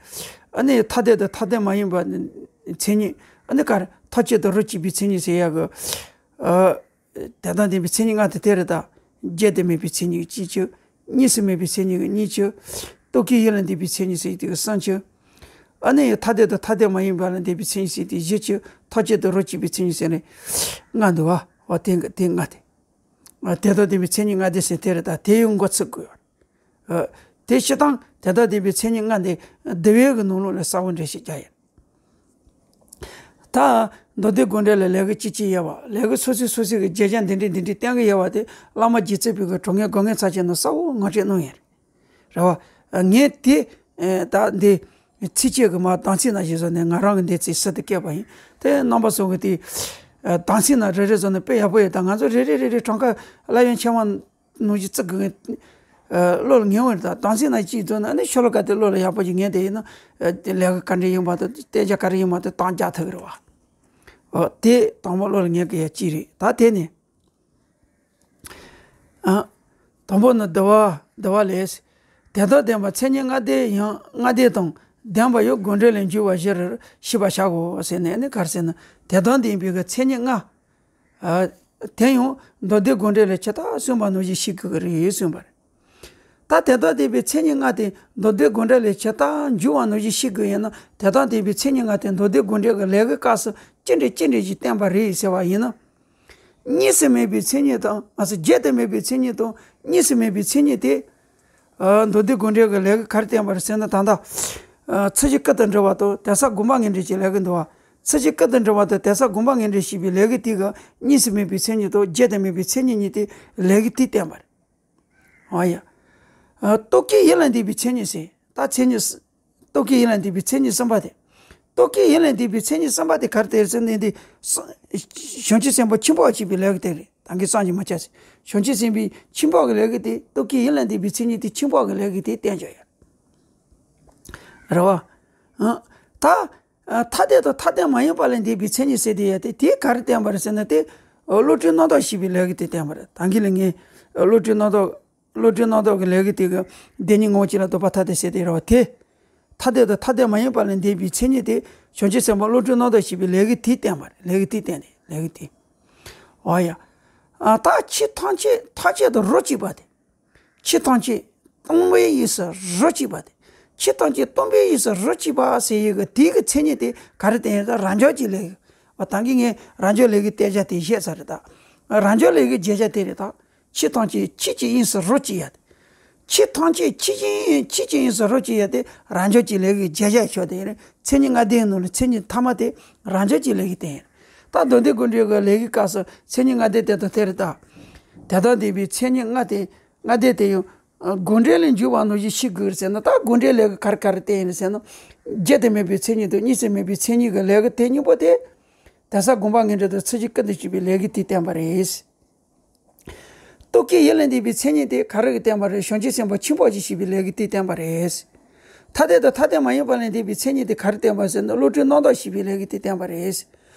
ཨ་ནི་ཐ་དད་དང་ཐ་དད་མ་ཡིན་པ་མཚན་ཉིད། ཨ་ནི་ག་རེ། ཐམས་ཅད་དང་རོ་གཅིག་པའི་མཚན་ཉིད་ཟེར་ཡ་གི། ཨ། དོན་དམ་བདེན་པའི་མཚན་ཉིད་ལྔ་དེ་དེ་རེད། ད་བརྗོད་དུ་མེད་པའི་མཚན་ཉིད་ཀྱི་གཅིག་ཅིག། གཉིས་སུ་མེད་པའི་མཚན་ཉིད་ཀྱི་གཉིས་ཅིག། རྟོག་གེ་ཡུལ་ལས་འདས་པའི་མཚན་ཉིད་ཟེར་དེ་གསུམ་ཅིག། ཨ་ནི་ཐ་དད་དང་ཐ་དད་མ་ཡིན་པ་ལས་འདས་པའི་མཚན་ཉིད་ཟེར་དེ་བཞི་ཅིག། ཐམས་ཅད་དང་རོ་གཅིག་པའི་མཚན་ཉིད་ཟེར་ནས་ལྔ་འདུག་བ། འོ་དེ་དེ་ལྔ་དེ། ཨ། དོན་དམ་བདེན་པའི་མཚན་ཉིད་ལྔ་ལྡན་ཟེར་དེ་རེད། ད་དེ་ཡང་མགོ་ཚོད་དགོས། ཨ། དེ་སྤྱིར་བཏང་དོན་དམ་བདེན་པའི་མཚན་ཉིད་ལྔ་ལྡན་འདུལ་བའི་གི་ནང་ལོགས་ལ་གསལ་པོ་འགྲེལ་བཤད་རྒྱག་ཡོད། ད་མདོ་སྡེ་དགོངས་འགྲེལ་ལ་ལས་ཀྱི་ཅི་ཅི་ཡོད་པ། ལས་ཀྱི་སོ་སོའི་སོ་སོའི་གི་བརྗོད་བྱ་འདི་འདྲའི་འདི་འདྲའི་བསྟན་གྱི་ཡོད་པ་དེ་བླ་མ་རྗེ་བཙུན་པའི་གི་གྲོགས་ངན་སྒོམ་ངན་ཚར་གཅིག་ནང་གསལ་པོ་ངོ་སྤྲོད་གནང་ཡོད་རེད། རེད་བ། ངས་དེ་ད་འདི་ཚིགས་བཅད་གི་མར་དམ་ཚིག་ནང་བཞིན་བཟོས་ནས་ང་རང་གི་འདི་ཚིག་ཟུར་དུ་བཀོད་པ་ཡིན། དེ་རྣམ་པ་ཚོ་གི་དེ་དམ་ཚིག་ནང་རེ་རེ་བཟོས་ནས་དཔེ་ཡག་པོ་ཡོད། ད་ང་ཚོ་རེ་རེ་རེ་རེ་གྲངས་ཀ་སློབ་ཡོན་ཆེ་བ་ནང་བཞིན་བརྩི་དགོས། ཨ། བློ་ལ་ངེས་པ་རེད། ད་དམ་ཚིག་ནང་གཅིག་བཟོས་ན་ནི་ཤོ་ལོ་ཀ་དེ་བློ་ལ་ཡག་པོ་ཞིག་ངེས་བསྡད་ཡིན་ན། ཨ། དེ་ལས་ཀ་ག་འདྲ་ཡིན་པ་དང་བསྟན་བྱ་ག་རེ་ཡིན་པ་དེ་དམ་རྒྱག་ཐུབ་ཀྱི་རེད་བ། ཨོ། དེ་དང་པོ་བློ་ལ་ངེས་དགོས་ཡ་གཅིག་རེད། ད་དེ་ནས། ཨ། དང་པོ་ནི་འདུལ་བ། འདུལ་བ་ལས། དོན་དམ་བདེན་པ་མཚན་ཉིད་ལྔ་ལྡན་ཡང་ལྔ་ལྡན་དང་ལྡན་པ་ཡང་དགོངས་འགྲེལ་ལས་འགྱུར་བ་བཞིར་ཤེས་པར་བྱའོ་ཟེར་ནས་ནི་ག་རེ་ཟེར་ན། དོན་དམ་བདེན་པའི་གི་མཚན་ཉིད་ལྔ། ཨ། དེ་ཡང་མདོ་སྡེ་དགོངས་འགྲེལ་ལས་ཇི་ལྟར་གསུངས་པ་ནང་བཞིན་ཤེས་དགོས་ཀྱི་རེད་གསུངས་པ་རེད། ད་དོན་དམ་བདེན་པའི་མཚན་ཉིད་ལྔ་དེ་མདོ་སྡེ་དགོངས་འགྲེལ་ལས་ཇི་ལྟར་འགྱུར་བ་ནང་བཞིན་ཤེས་དགོས་ཡིན་ན། དོན་དམ་བདེན་པའི་མཚན་ཉིད་ལྔ་དེ་མདོ་སྡེ་དགོངས་འགྲེལ་གྱི་ལས་ཀྱི་སྐབས་སུ་ཅི་འདྲ་ཅི་འདྲ་ཞིག་བསྟན་པ་རེད་ཟེར་བ་ཡིན་ན། གཉིས་སུ་མེད་པའི་མཚན་ཉིད་དང་། ང་ཚོ་བརྗོད་དུ་མེད་པའི་མཚན་ཉིད་དང་གཉིས་སུ་མེད་པའི་མཚན་ཉིད་དེ། ཨ། མདོ་སྡེ་དགོངས་འགྲེལ་གྱི་ལས་ཀྱི་ག་རེ་བསྟན་པ་རེད་ཟེར་ན། ད་ལྟ། ཨ། ཚིག་གཞི་ཀུན་ཏུ་འགྲོ་བ་དང་དོན་གསུམ་སྒོམ་པ་ངེས་འགྲེལ་གྱི་ལས་ཀྱི་འདུལ་བ། ཚིག་གཞི་ཀུན་ཏུ་འགྲོ་བ་དང་དོན་གསུམ་སྒོམ་པ་ངེས་འགྲེལ་ཞེས་པའི་ལས་ཀྱི་སྟེང་གི་གཉིས་སུ་མེད་པའི་མཚན་ཉིད་དང་བརྗོད་དུ་མེད་པའི་མཚན་ཉིད་གཉིས་དེ་ལས་ཀྱི་སྟེང་བསྟན་པ་རེད། ཨ་ཡ། ཨ། རྟོག་གེ་ཡིད་ལ་འདས་པའི་མཚན་ཉིད་ཟེར། ད་མཚན་ཉིད། རྟོག་གེ་ཡིད་ལ་འདས་པའི་མཚན་ཉིད་གསུམ་པ་དེ། རྟོག་གེ་ཡིད་ལ་འདས་པའི་མཚན་ཉིད་གསུམ་པ་དེ་ག་རེ་སྟེ་ཟེར་ན། འདི་བྱང་ཆུབ་སེམས་དཔའ་འཆིང་བར་བྱེད་པའི་ལས་ཀྱི་སྟེང་རེད། ད་གིན་བསམ་གྱིས་མི་ཁྱབ་ཟེར། བྱང་ཆུབ་སེམས་དཔའི་འཆིང་བ་གི་ལས་ཀྱི་སྟེང་། རྟོག་གེ་ཡིད་ལ་འདས་པའི་མཚན་ཉིད་དེ་འཆིང་བ་གི་ལས་ཀྱི་སྟེང་བསྟན་བྱ་ཡོད་རེད་བ། ཨ། ད། ཨ། ཐ་དད་དང་ཐ་དད་མ་ཡིན་པ་ལས་འདས་པའི་མཚན་ཉིད་ཟེར་དེ་ཡོད་དེ། དེ་ག་རེ་བསྟན་པ་རེད་ཟེར་ན། དེ་བློ་གྲོས་རྣམ་དག་ཞེས་པའི་ལས་ཀྱི་སྟེང་བསྟན་པ་རེད། ད་གིན་ལ་ངས་བློ་གྲོས་རྣམ་དག་བློ་གྲོས་རྣམ་དག་གི་ལས་ཀྱི་སྟེང་གི་བདེན་གཉིས་ངོ་བོ་གཅིག་ལ་ལྡོག་པ་ཐ་དད་ཟེར་དེ་ཡོད་རེད་བ། དེ། ཐ་དད་དང་ཐ་དད་མ་ཡིན་པ་ལས་འདས་པའི་མཚན་ཉིད་དེ་བྱང་ཆུབ་སེམས་དཔའ་བློ་གྲོས་རྣམ་དག་ཞེས་པའི་ལས་ཀྱིས་དེ་བསྟན་པ་རེད། ལས་ཀྱིས་དེ་བསྟན་ནས་ལས་ཀྱིས་དེ། འོ་ཡ། ཨ་ད་ཕྱི་ཐམས་ཅད་ཐམས་ཅད་དུ་རོ་གཅིག་པ་དེ། ཕྱི་ཐམས་ཅད་སྟོང་པའི་དབྱིངས་སུ་རོ་གཅིག་པ་དེ། ཕྱི་ཐམས་ཅད་སྟོང་པའི་དབྱིངས་སུ་རོ་གཅིག་པ་ཟེར་ཡི་གི་དེའི་གི་མཚན་ཉིད་དེ་ག་རེ་བསྟན་ཡོད་ད། རང་འཇགས་ཀྱི་ལས་ཀྱི། འོ་ད་གིན་ངས་རང་འཇགས་ལས་ཀྱི་བསྟན་བྱ་དེ་བཤད་ཚར་རེད་ད། རང་འཇགས་ལས་ཀྱི་བརྗོད་བྱ་དེ་རེད་ད། ཕྱི་ཐམས་ཅད་ཆོས་ཀྱི་དབྱིངས་སུ་རོ་གཅིག་ཡ་དེ། ཕྱི་ཐམས་ཅད་ཆོས་ཀྱི་དབྱིངས་ཆོས་ཀྱི་དབྱིངས་སུ་རོ་གཅིག་ཡ་དེ་རང་འཇགས་ཀྱི་ལས་ཀྱི་བརྗོད་བྱ་ཆོག་དེ་ཡིན། མཚན་ཉིད་ལྔ་ལྡན་ནང་ལ་མཚན་ཉིད་ཐ་མ་དེ་རང་འཇགས་ཀྱི་ལས་ཀྱི་སྟེང་ཡིན། ད་མདོ་སྡེ་དགོངས་འགྲེལ་གྱི་ལས་ཀྱི་སྐབས་སུ་མཚན་ཉིད་ལྔ་ལྡན་དེ་དང་དེ་རེད་ད། དེ་དང་ལྡན་པའི་མཚན་ཉིད་ལྔ་སྟེ་ལྔ་ལྡན་དེ་ཡང་དགོངས་འགྲེལ་ལས་འཇུག་པ་ནང་བཞིན་ཤེས་དགོས་ཟེར་ན། ད་དགོངས་འགྲེལ་ལས་ཀྱི་ག་རེ་ག་རེ་བསྟན་ཡིན་ཟེར་ན། བརྗོད་དུ་མེད་པའི་མཚན་ཉིད་དང་གཉིས་སུ་མེད་པའི་མཚན་ཉིད་ཀྱི་ལས་ཀྱི་དེ་གཉིས་པོ་དེ། དེ་ས་དགོངས་པ་ངེས་འགྲེལ་དང་ཚིག་གི་ཀུན་ཏུ་སྤྱོད་པའི་ལས་ཀྱི་དེ་བསྟན་པ་རེད། རྟོག་གེའི་ཡུལ་ལས་འདས་པའི་མཚན་ཉིད་དེ་ག་རེ་གི་བསྟན་པ་རེད། བྱང་ཆུབ་སེམས་དཔའ་ཆེན་པོ་ཞེས་བྱ་བའི་ལས་ཀྱི་དེ་བསྟན་པ་རེད། ཐ་དད་དང་ཐ་དད་མ་ཡིན་པ་ལས་འདས་པའི་མཚན་ཉིད་དེ་ག་རེ་བསྟན་པ་ཟེར་ན། བློ་གྲོས་རྣམ་དག་ཞེས་བྱ་བའི་ལས་ཀྱི་དེ་བསྟན་པ་རེད།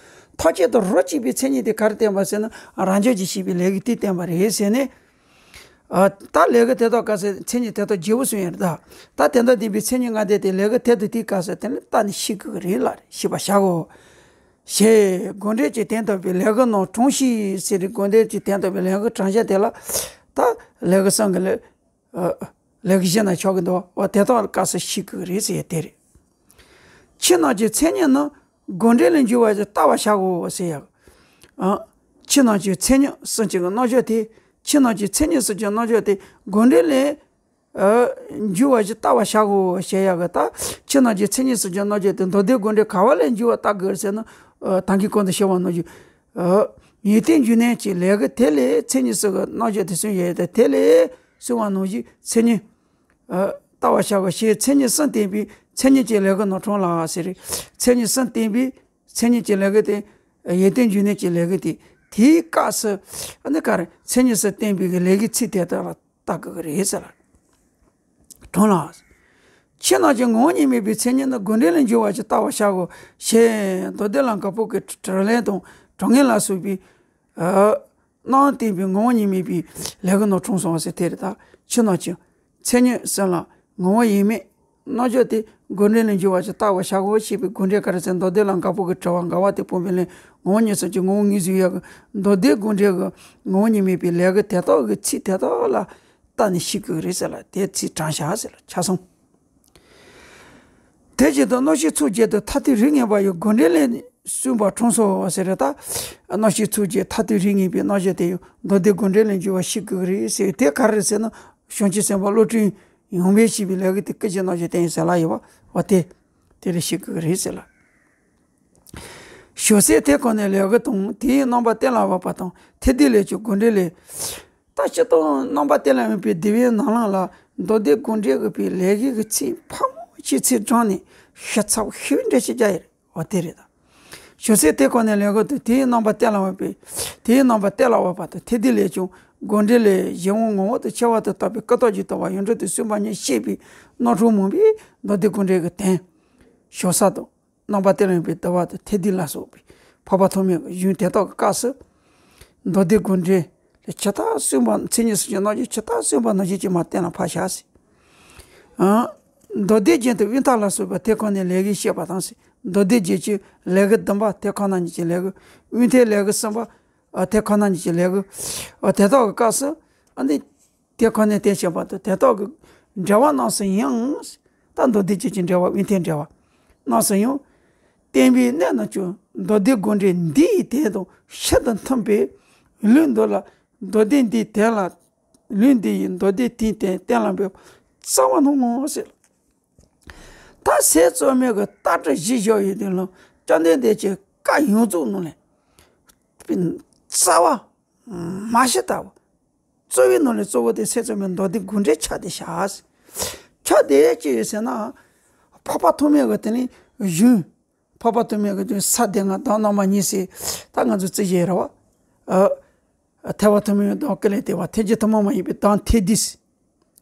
ཐམས་ཅད་དུ་རོ་གཅིག་པའི་མཚན་ཉིད་དེ་ག་རེ་བསྟན་པ་ཟེར་ན། རང་འཇགས་ཀྱི་ཞེས་བྱ་བའི་ལས་ཀྱི་དེ་བསྟན་པ་རེད་ཟེར་ནས། ཨ་ད་ལས་ཀྱི་དེ་དག་སྐབས་སུ་མཚན་ཉིད་དེ་དག་བརྗེ་པོ་གསུངས་ཡོད་རེད་ད། ད་དེ་དང་ལྡན་པའི་མཚན་ཉིད་ལྔ་ལྡན་དེ་ལས་ཀྱི་དེ་དང་དེའི་སྐབས་སུ་དེ་ནི་བལྟས་ནས་ཤེས་དགོས་ཀྱི་རེད་ལ་ཤེས་པར་བྱའོ། ཞེས་དགོངས་འགྲེལ་གྱི་དོན་དམ་པའི་ལས་ཀྱི་ནང་དྲངས་ཤིག་ཟེར་ཏེ། དགོངས་འགྲེལ་གྱི་དོན་དམ་པའི་ལས་ཀྱི་དྲངས་བྱ་དེ་ལ་ད་ལས་ཀྱི་གསུམ་གྱི་ལས། ཨ་ལས་ཀྱི་གཞི་ན་ཆགས་ཀྱི་འདུག་བ། དེ་དག་སྐབས་སུ་ཤེས་དགོས་ཀྱི་རེད་ཟེར་ཡ་དེ་རེད། ཕྱི་ནང་གི་མཚན་ཉིད་ནི་དགོངས་འགྲེལ་ལས་འཇུག་པ་ཞིག་བལྟ་བར་བྱའོ་ཟེར་ཡ། ཨ་ཕྱི་ནང་གི་མཚན་ཉིད་གསུམ་གྱི་རྣམ་གཞག་དེ། ཕྱི་ནང་གི་མཚན་ཉིད་གསུམ་གྱི་རྣམ་གཞག་དེ་དགོངས་འགྲེལ་ལས་ཨ་འཇུག་པ་ཞིག་བལྟ་བར་བྱའོ་ཞེས་ཡ་གི། ད་ཕྱི་ནང་གི་མཚན་ཉིད་གསུམ་གྱི་རྣམ་གཞག་དེ་མདོ་སྡེ་དགོངས་འགྲེལ་ག་བ་ལས་འཇུག་པ་བལྟ་དགོས་ཟེར་ན། ཨ་ད་གིན་གོང་དུ་བཤད་པ་ནང་བཞིན། ཨ་ཡོན་ཏན་འབྱུང་གནས་ཀྱི་ལས་ཀྱི་དེ་ལས་མཚན་ཉིད་གསུམ་གྱི་རྣམ་གཞག་དེ་གསུངས་ཡོད་དེ། དེ་ལས་གསུངས་པ་ནང་བཞིན་མཚན་ཉིད་ཨ་བལྟ་བར་བྱའོ་ཞེས། མཚན་ཉིད་གསུམ་བསྟན་པའི་མཚན་ཉིད་ཀྱི་ལས་ཀྱི་ནང་དྲངས་ལ་ཟེར། མཚན་ཉིད་གསུམ་བསྟན་པའི་མཚན་ཉིད་ཀྱི་ལས་ཀྱི་དེ། ཡོན་ཏན་འབྱུང་གནས་ཀྱི་ལས་ཀྱི་དེ། དེའི་སྐབས་སུ་ཨ་ནི་ག་རེ། མཚན་ཉིད་གསུམ་བསྟན་པའི་གི་ལས་ཀྱི་ཚིག་དེ་དག་ལ་བལྟ་དགོས་ཀྱི་རེད་ཟེར་ལ། དྲངས་ལ། ཕྱི་ནང་གི་ངོ་བོ་ཉིད་མེད་པའི་མཚན་ཉིད་ནི་དགོངས་འགྲེལ་ལས་འཇུག་པ་ཞིག་བལྟ་བར་བྱའོ་ཞེས་མདོ་སྡེ་ལ་དགའ་པོ་གི་དྲིས་ལན་དང་དྲང་ངེས་ལ་སོགས་པའི་ཨ་རྣམ་བསྟན་པའི་ངོ་བོ་ཉིད་མེད་པའི་ལས་ཀྱི་ནང་དྲངས་སོང་བ་ཟེར་དེ་རེད་ད། ཕྱི་ནང་གི་མཚན་ཉིད་གསུམ་ལ་ངོ་བོ་ཡེ་མེད་རྣམ་གཞག་དེ་དགོངས་འགྲེལ་ལས་འཇུག་པ་ཞིག་བལྟ་བར་བྱའོ་ཞེས་པའི་དགོངས་འགྲེལ་ག་རེ་ཟེར། མདོ་སྡེ་ལ་དགའ་པོ་གི་དྲི་བ་འགལ་བ་དེ་སྤོང་བའི་ལན། ངོ་བོ་ཉིད་གསུམ་གྱི་ངོ་བོ་ངོས་བཟུང་ཡག་གི་མདོ་སྡེ་དགོངས་འགྲེལ་གྱི་ངོ་བོ་ཉིད་མེད་པའི་ལས་ཀྱི་དེ་དག་གི་ཚིག་དེ་དག་ལ་བལྟས་ནས་ཤེས་དགོས་ཀྱི་རེད་ཟེར་ལ། དེ་ཚིག་དྲངས་བཞག་ཟེར་ལ་ཆ་ཚང་། དེ་བཞིན་དུ་རྣམ་ཤེས་ཚོགས་བརྒྱད་དུ་མཐར་ཐུག་རིགས་ངེས་པ་ཡང་དགོངས་འགྲེལ་ལས་གསུངས་པ་དྲངས་སོ་ཟེར་རེད་ད། རྣམ་ཤེས་ཚོགས་བརྒྱད་མཐར་ཐུག་རིགས་ངེས་པའི་རྣམ་གཞག་དེ་ཡང་མདོ་སྡེ་དགོངས་འགྲེལ་ལས་འཇུག་པ་ཤེས་དགོས་ཀྱི་རེད་ཟེར། དེ་ག་རེ་རེད་ཟེར་ན། བྱང་ཆུབ་སེམས་དཔའ་བློ་གྲོས་ཡོངས་སྦས་ཞེས་པའི་ལས་ཀྱི་དེ་སྐུལ་གྱི་རྣམ་གཞག་བསྟན་ཡོད་ཟེར་ལ་ཡོད་པ། འོ་དེ་དེ་ལས་ཤེས་དགོས་ཀྱི་རེད་ཟེར་ལ། བྱང་སེམས་དེ་ཁོ་ནའི་ལས་ཀྱི་དང་། དེའི་རྣམ་པ་གཏན་ལ་དབབ་པ་དང་། ཐེག་བསྡུས་ལས་ཀྱང་དགོངས་འགྲེལ་ལས། ད་སྤྱིར་བཏང་རྣམ་པ་གཏན་ལ་དབབ་པའི་སྡེ་པའི་ནང་ལ་ལ་མདོ་སྡེ་དགོངས་འགྲེལ་གྱི་པའི་ལས་ཀྱི་ཚིག་ཕལ་མོ་ཆེ་ཚིག་དྲངས་ནས་ཤ་ཚ་པོ་ཤི་བའི་འགྲེལ་བཤད་རྒྱག་ཡོད་རེད། འོ་དེ་རེད་ད། བྱང་སེམས་དེ་ཁོ་ནའི་ལས་ཀྱི་དང་། དེའི་རྣམ་པ་གཏན་ལ་དབབ་པའི། དེའི་རྣམ་པ་གཏན་ལ་དབབ་པ་དང་། ཐེག་བསྡུས་ལས་ཀྱང་དགོངས་འགྲེལ་ལས་གཞན་དབང་ངོ་བོ་དང་ཁྱད་པར་དུ་བཏགས་པའི་ཀུན་བརྟགས་ཀྱི་ལྟ་བ་ཡོངས་གྲུབ་ཏུ་སོན་པ་ཉིད་བཤད་པའི་རྣམ་གྲངས་མང་པོས་མདོ་སྡེ་དགོངས་འགྲེལ་གྱི་དོན། བྱང་ས་དང་། རྣམ་པ་གཏན་ལ་དབབ་པའི་ལྟ་བ་དང་། ཐེག་བསྡུས་ལ་སོགས་པའི་འཕགས་པ་ཐོགས་མེད་ཀྱི་གཞུང་དེ་དག་གི་སྐབས་སུ། མདོ་སྡེ་དགོངས་འགྲེལ་ལས་ཇི་ལྟར་གསུངས་པ། མཚན་ཉིད་གསུམ་གྱི་རྣམ་གཞག་ཇི་ལྟར་གསུངས་པ་ནང་བཞིན་གྱིས་མར་གཏན་ལ་ཕབ་བཞག་ཟེར། ཨ། མདོ་སྡེ་རྒྱན་དུ་དབུས་མཐའ་ལ་སོགས་པ་དེ་ཁོ་ནའི་ལས་ཀྱིས་བཤད་པ་དང་ཟེར། མདོ་སྡེ་རྒྱན་གྱི་ལས་ཀྱི་བསྡོམས་པ་དེ་ཁོ་ན་ཉིད་ཀྱི་ལས་ཀྱི། དབུས་མཐའི་ལས་ཀྱི་གསུམ་པ། ཨ། དེ་ཁོ་ན་ཉིད་ཀྱི་ལས་ཀྱི། ཨ། དེ་དག་གི་སྐབས་སུ། ཨ་ནི། དེ་ཁོ་ནའི་དེ་བཤད་པ་དང་དེ་དག་གི་འབྲེལ་བ་རྣམས་སུ་ཡང་། ད་མདོ་སྡེ་རྒྱན་གྱི་འབྲེལ་བ། དབུས་མཐའི་འབྲེལ་བ་རྣམས་སུ་ཡང་། བསྟན་པའི་གནས་རྣམས་ཀྱང་མདོ་སྡེ་དགོངས་འགྲེལ་འདི་ཡི་དོན་དང་ཤིན་ཏུ་མཐུན་པས་ལུང་འདི་ལ། མདོ་སྡེ་འདིའི་དོན་ལ། ལུང་འདི་ཡིས་མདོ་སྡེ་དེའི་དོན་གཏན་ལ་འབེབས་པ་རྩ་བ་ནས་ངོ་ཟེར། ད་ཟས་གཙང་མའི་གི་ལྟ་གྲུབ་གཞི་བཞག་ཡོད་དུས་ལ། བཅོམ་ལྡན་འདས་ཀྱིས་བཀའ་ཡོངས་རྫོགས་ནང་ལས་རྩ་བ་མ་ཤི་ལྟ་བུ། གཙོ་བོའི་ནང་ལས་གཙོ་བོ་དེ་ཟས་གཙང་མའི་མདོ་སྡེ་དགོངས་འགྲེལ་ཆགས་ཏེ་བཞག། ཆགས་ཏེ་ཅི་ཡོད་ཟེར་ན། འཕགས་པ་ཐོགས་མེད་ཀྱི་དེ་ནི་གཞུང་། འཕགས་པ་ཐོགས་མེད་ཀྱི་གཞུང་ས་སྡེ་ལྔ་གདམས་རྣམ་པ་གཉིས་ཟེར། ད་ང་ཚོ་རྩིས་བཞག་རེད་བ། ཨ། ཐེག་པ་ཐོགས་མེད་གདམས་ཀུན་ལས་བརྟས་པ། ཐེག་ཆེན་ཐུན་མོང་མ་ཡིན་པའི་གདམས་ཐེག་བསྡུས།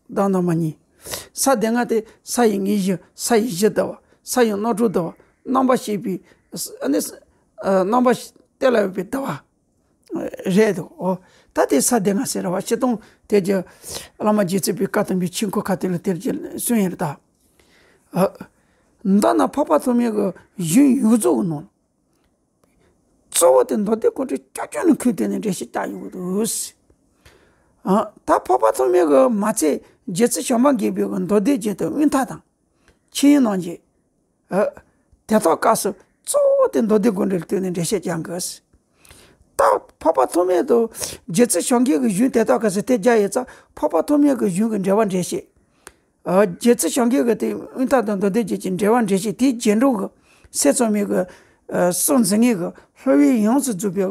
གདམས་རྣམ་པ་གཉིས། ས་སྡེ་ལྔ་དེ་ས་ཡི་ངེས་གཞི། ས་ཡི་གཞི་ལྟ་བུ། ས་ཡི་རྣམ་གྲངས་ལྟ་བུ། རྣམ་པར་ཤེས་པའི། ཨ་ནི། ཨ། རྣམ་པར་གཏན་ལ་དབབ་པའི་ལྟ་བ་རེད་འདུག། འོ། ད་དེ་ས་སྡེ་ལྔ་ཟེར་བ། སྤྱིར་བཏང་དེ་གི་བླ་མ་རྗེ་བཙུན་པའི་བཀའ་དམ་པའི་ཆོས་འཁོར་ཁ་ཐུག་ལ་དེར་གྱི་གསུང་ཡིན་རེད་ད། ཨ། མདོར་ན་འཕགས་པ་ཐོགས་མེད་ཀྱི་གཞུང་ཡོངས་རྫོགས་ཀྱི་ནང་གཙོ་བོ་དེ་མདོ་སྡེ་དགོངས་འགྲེལ་རྐྱང་རྐྱང་ནས་ཁུངས་བཏོན་ནས་འགྲེལ་བཤད་རྒྱག་ཡོང་གི་འདུག། ཨ། ད་འཕགས་པ་ཐོགས་མེད་ཀྱི་མ་ཚད་རྗེ་བཙུན་བྱམས་པ་མགོན་པོའི་གི་མདོ་སྡེ་རྒྱན་དང་དབུས་མཐའ་དང་། ཆོས་དབྱིངས་རྣམ་འབྱེད། ཨ། དེ་དག་སྐབས་སུ་གཙོ་བོ་དེ་མདོ་སྡེ་དགོངས་འགྲེལ་བཏོན་ནས་འགྲེལ་བཤད་རྒྱག་གི། ད་འཕགས་པ་ཐོགས་མེད་དང་རྗེ་བཙུན་བྱམས་མགོན་གྱི་གཞུང་དེ་དག་སྐབས་སུ་དེ་རྒྱ་ཡི་ཙང་འཕགས་པ་ཐོགས་མེད་ཀྱི་གཞུང་གི་འགྲེལ་པ་འགྲེལ་བཤད། ཨ། རྗེ་བཙུན་བྱམས་མགོན་གྱི་དེ་དབུས་མཐའ་དང་མདོ་སྡེ་རྒྱན་གྱི་འགྲེལ་པ་འགྲེལ་བཤད་དེའི་རྒྱན་དྲུག་གི་སེམས་ཙམ་མི་གི། ཨ། སྲོག་འཛིན་ངེས་ཀྱི་སློབ་དཔོན་ཡོངས་སུ་རྫོགས་པའི་གི་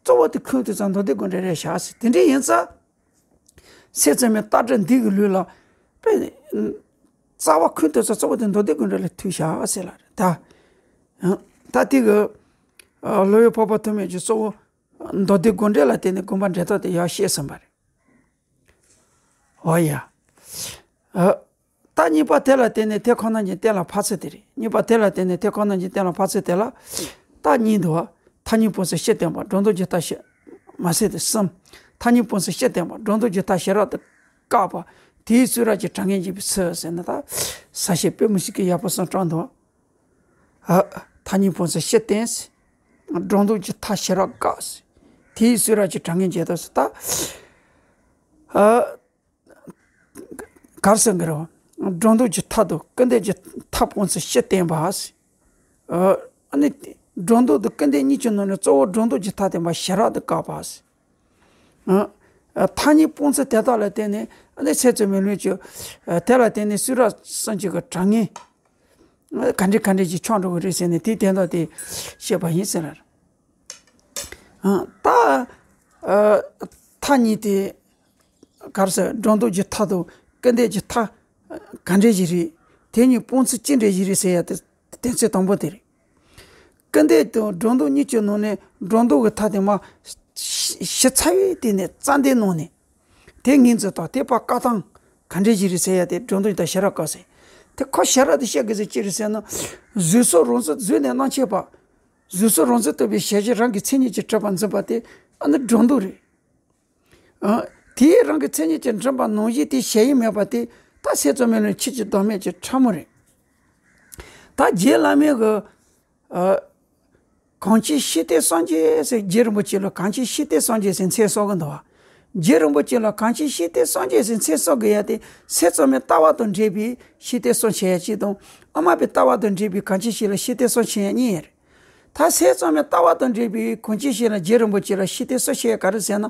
གཙོ་བོ་དེ་ཁུངས་དེ་ཙམ་མདོ་སྡེ་དགོངས་འགྲེལ་རེད་བཞག་ཟེར། དེ་འདྲ་ཡིན་ཙང་སེམས་ཙམ་མི་ལྟ་གྲུབ་འདི་གི་ལུགས་ལ་དཔེ་རྩ་བ་ཁུངས་དེ་ཙམ་གཙོ་བོ་དེ་མདོ་སྡེ་དགོངས་འགྲེལ་ལ་ཐུག་བཞག་ཟེར་ལ་རེད་ད། ད་དེ་གི། ཨ། སློབ་དཔོན་འཕགས་པ་ཐོགས་མེད་ཀྱིས་གཙོ་བོ་མདོ་སྡེ་དགོངས་འགྲེལ་ལ་བརྟེན་ནས་དགོངས་པ་འགྲེལ་སྟངས་དེ་ཡང་བཤད་ཟིན་པ་རེད། འོ་ཡ། ཨ། ད་གཉིས་པ་དེ་ལ་བརྟེན་ནས་དེ་ཁོ་ན་ཉིད་གཏན་ལ་ཕབ་ཚུལ་དེ་རེད། གཉིས་པ་དེ་ལ་བརྟེན་ནས་དེ་ཁོ་ན་ཉིད་གཏན་ལ་ཕབ་ཚུལ་དེ་ལ། ད་གཉིས་འདུག་བ། ཐ་སྙད་སྤོང་ཚུལ་སྤྱིར་བསྟན་པ། སྒྲོ་འདོགས་ཀྱི་མཐའ་ཞེ། མ་ཟད་དེ་གསུམ། ཐ་སྙད་སྤོང་ཚུལ་སྤྱིར་བསྟན་པ། སྒྲོ་འདོགས་ཀྱི་མཐའ་ཞེ་དྲག་ཏུ་བཀག་པ། དེའི་གསུང་རབ་ཀྱི་དྲང་ངེས་འབྱེད་པའི་ཚུལ་ཟེར་ན་ད། ས་སྐྱ་པདྨ་སྐྱིད་ཀྱིས་ཡག་པོ་གསུངས་དྲངས་འདུག། ཨ། ཐ་སྙད་སྤོང་ཚུལ་སྤྱིར་བསྟན། སྒྲོ་འདོགས་ཀྱི་མཐའ་ཞེ་དྲག་བཀག། དེའི་གསུང་རབ་ཀྱི་དྲང་ངེས་འབྱེད་དུ་ཟེར་ད། ཨ། ག་རེ་ཟེར་གི་རེད་བ། སྒྲོ་འདོགས་ཀྱི་མཐའ་དང་སྐུར་འདེབས་ཀྱི་མཐའ་སྤོང་ཚུལ་སྤྱིར་བསྟན་པ། ཨ། ཨ་ནི་སྒྲོ་འདོགས་དང་སྐུར་འདེབས་གཉིས་ཀྱི་ནང་ནས་གཙོ་བོ་སྒྲོ་འདོགས་ཀྱི་མཐའ་བསྟན་པ་ཞེ་དྲག་ཏུ་བཀག་པ། ཨ། ཐ་སྙད་སྤོང་ཚུལ་དེ་དག་ལ་བརྟེན་ནས་ཨ་ནི་སེམས་ཙམ་མི་ལུགས་ཀྱི། ཨ། དེ་ལ་བརྟེན་ནས་གསུང་རབ་གསུམ་གྱི་གི་དྲང་ངེས་ག་འདྲ་ག་འདྲ་ཞིག་ཆགས་འགྲོ་གི་རེད་ཟེར་ནས་དེའི་དོན་དག་དེ་བཤད་པ་ཡིན་ཟེར་ལ། ཨ། ད། ཨ། ཐ་སྙད་དེ། ག་རེ་ཟེར། སྒྲོ་འདོགས་ཀྱི་མཐའ་དང་སྐུར་འདེབས་ཀྱི་མཐའ་ག་འདྲ་ཞིག་རེད། དེ་གཉིས་སྤོང་ཚུལ་ཅི་འདྲ་ཞིག་རེད་ཟེར་ཡ་དེ་དོན་ཚན་དང་པོ་དེ་རེད། སྐུར་འདེབས་དང་སྒྲོ་འདོགས་གཉིས་ཀྱི་ནང་ནས་སྒྲོ་འདོགས་ཀྱི་མཐའ་དེ་མར་ཞིབ་ཕྲ་བའི་སྟེང་ནས་རྩ་འདི་ནང་ནས། དེ་ངོས་འཛིན་དང་དེ་བར་བཀག་སྟངས་ག་འདྲ་ཞིག་རེད་ཟེར་ཡ་དེ་སྒྲོ་འདོགས་དང་ཞེ་དྲག་བཀག་ཟེར། དེ་ཁོ་ཞེ་དྲག་དེ་བཤད་དགོས་ཚུལ་ཅི་རེད་ཟེར་ན། གཟུགས་སོགས་རང་མཚན་གཟུགས་ནས་རྣམ་མཁྱེན་པ། གཟུགས་སོགས་རང་མཚན་རྟོག་པའི་ཞལ་བཞིན་རང་གི་མཚན་ཉིད་ཀྱིས་གྲུབ་པར་འཛིན་པ་དེ་ཨ་ནི་སྒྲོ་འདོགས་རེད། ཨ། དེས་རང་གི་མཚན་ཉིད་ཀྱིས་འཛིན་པ་ནང་བཞིན་དེའི་ཞེན་ཡུལ་མེད་པ་དེ་ད་སེམས་ཙམ་མི་ལུགས་ཆོས་ཀྱི་བདག་མེད་ཀྱི་ཕྲ་མོ་རེད། ད་རྗེ་བླ་མའི་གི། ཨ། གང་ཕྱིར་ཤེས་ལྟས་སངས་རྒྱས་ཟེར། རྗེ་རིན་པོ་ཆེ་ལ་གང་ཕྱིར་ཤེས་ལྟས་སངས་རྒྱས་ཟེར་མཚན་གསོལ་གི་འདུག་བ། རྗེ་རིན་པོ་ཆེ་ལ་གང་ཕྱིར་ཤེས་ལྟས་སངས་རྒྱས་ཟེར་མཚན་གསོལ་དགོས་ཡ་དེ་སེམས་ཙམ་མི་ལྟ་བ་དང་འབྲེལ་བའི་ཤེས་ལྟས་སངས་རྒྱས་ཡ་གཅིག་དང་། དབུ་མ་པའི་ལྟ་བ་དང་འབྲེལ་བའི་གང་ཕྱིར་ཤེས་ལ་ཤེས་ལྟས་སངས་རྒྱས་ཡ་གཉིས་ཡ་རེད། ད་སེམས་ཙམ་མི་ལྟ་བ་དང་འབྲེལ་བའི་གང་ཕྱིར་ཤེས་ལ་རྗེ་རིན་པོ་ཆེ་ལ་ཤེས་ལྟས་སངས་རྒྱས་ཡ་ག་རེ་ཟེར་ན།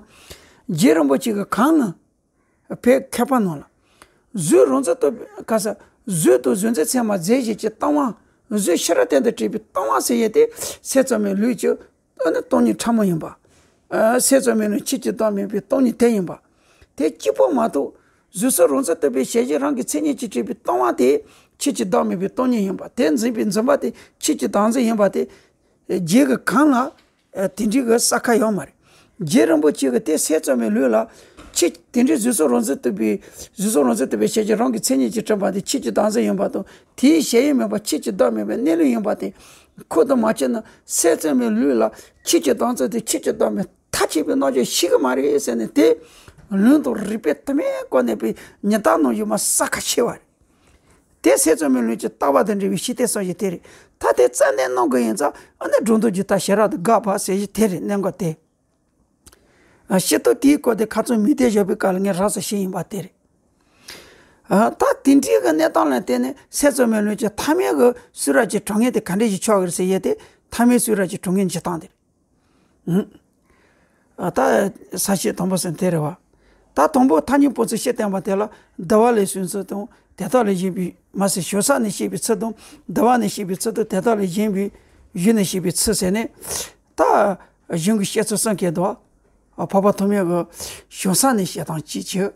རྗེ་རིན་པོ་ཆེ་གི་གང་ལ། བོད་མཁས་པ་རྣམས་ལ། གཟུགས་རང་མཚན་རྟོག་པའི་ག་ས། གཟུགས་དང་གཟུགས་མཚན་ཚད་མར་རྫས་གཞན་གྱི་ལྟ་བ། གཟུགས་ཤེས་རབ་གཏན་དུ་བྲལ་བའི་ལྟ་བ་ཟེར་ཡས་དེ་སེམས་ཙམ་མའི་ལུགས་ཀྱི་ཨ་ནི་སྟོང་ཉིད་ཕྲ་མོ་ཡིན་པ། ཨ། སེམས་ཙམ་མའི་ལུགས་ཆོས་ཀྱི་བདག་མེད་པའི་སྟོང་ཉིད་དེ་ཡིན་པ། དེ་གཅིག་པོ་མ་གཏོགས། གཟུགས་སོགས་རང་མཚན་རྟོག་པའི་ཞལ་བཞིན་རང་གི་མཚན་ཉིད་ཀྱིས་གྲུབ་པའི་ལྟ་བ་དེ་ཆོས་ཀྱི་བདག་མེད་པའི་སྟོང་ཉིད་ཡིན་པ། དེ་འཛིན་པའི་འཛིན་པ་དེ་ཆོས་ཀྱི་བདག་འཛིན་ཡིན་པ་དེ། རྗེ་གི་གང་ལ། ཨ། དེ་འདྲའི་གི་ས་ཁ་ཡོད་མ་རེད། རྗེ་རིན་པོ་ཆེ་གི་དེ་སེམས་ཙམ་མའི་ལུགས་ལ། ཆོས་དེ་འདྲའི་གཟུགས་སོགས་རང་མཚན་རྟོག་པའི། གཟུགས་སོགས་རང་མཚན་རྟོག་པའི་ཞལ་བཞིན་རང་གི་མཚན་ཉིད་ཀྱིས་གྲུབ་པ་དེ་ཆོས་ཀྱི་བདག་འཛིན་ཡིན་པ་དང་། དེའི་ཞེན་ཡུལ་མེད་པ་ཆོས་ཀྱི་བདག་མེད་པའི་གནས་ལུགས་ཡིན་པ་དེ་ཁོ་དང་མ་ཕྱེ་ན། སེམས་ཙམ་མའི་ལུགས་ལ་ཆོས་ཀྱི་བདག་འཛིན་དེ་ཆོས་ཀྱི་བདག་མེད་མཐའ་ཕྱིན་པའི་རྣམ་གཞག་ཤེས་གི་མ་རེད་ཟེར་ནས། དེ་ལུང་དང་རིགས་པས་དུ་མའི་སྒོ་ནས་པའི་ཉི་ཟླ་ནང་བཞིན་མར་ས་ཁ་ཕྱེ་བ་རེད། དེ་སེམས་ཙམ་མའི་ལུགས་ཀྱི་ལྟ་བ་དང་འབྲེལ་བའི་ཤེས་ལྟས་སངས་རྒྱས་དེ་རེད། ད་དེ་རྩ་ནས་གནང་གི་ཡིན་ཙང་། ཨ་ནི་སྒྲོ་འདོགས་ཀྱི་མཐའ་ཞེ་དྲག་ཏུ་དགག་པ་ཟེར་གྱི་དེ་རེད། གནད་འགག་དེ། ཨ། སྤྱིར་བཏང་དེའི་སྐོར་དེ་ཁ་རྩང་མིག་ལྟོས་བཞག་པའི་སྐབས་ལ་ངས་རགས་ཙམ་བཤད་ཡིན་པ་དེ་རེད། ཨ། ད་དེ་འདྲའི་གི་གནས་སྟངས་ལ་བརྟེན་ནས་སེམས་ཙམ་མའི་ལུགས་ཀྱི་ཐ་མའི་གི་གསུང་རབ་ཀྱི་དྲང་ངེས་དེ་ག་འདྲ་ཞིག་ཆགས་ཀྱི་རེད་ཟེར་ཡས་དེ། ཐ་མའི་གསུང་རབ་ཀྱི་དྲང་ངེས་འབྱེད་སྟངས་དེ་རེད། ཨ། ད་ས་བཅད་དང་པོ་ཟེར་དེ་རེད་བ། ད་དང་པོ་ཐ་སྙད་སྤོང་ཚུལ་སྤྱིར་བསྟན་པ་དེ་ལ་འདུལ་བ་ལས་གསུངས་ཚུལ་དང་དེ་དག་ལས་གཞན་པའི། མ་ཟད་བྱང་ས་ནས་བཤད་པའི་ཚུལ་དང་འདུལ་བ་ནས་བཤད་པའི་ཚུལ་དང་དེ་དག་ལས་གཞན་པའི་གཞུང་ནས་བཤད་པའི་ཚུལ་ཟེར་ནས། ད་གཞུང་གི་བཤད་ཚུལ་གསུམ་གྱི་འདུག། ཨ། འཕགས་པ་ཐོགས་མེད་ཀྱི་བྱང་ས་ནས་བཤད་སྟངས་གཅིག་བྱས།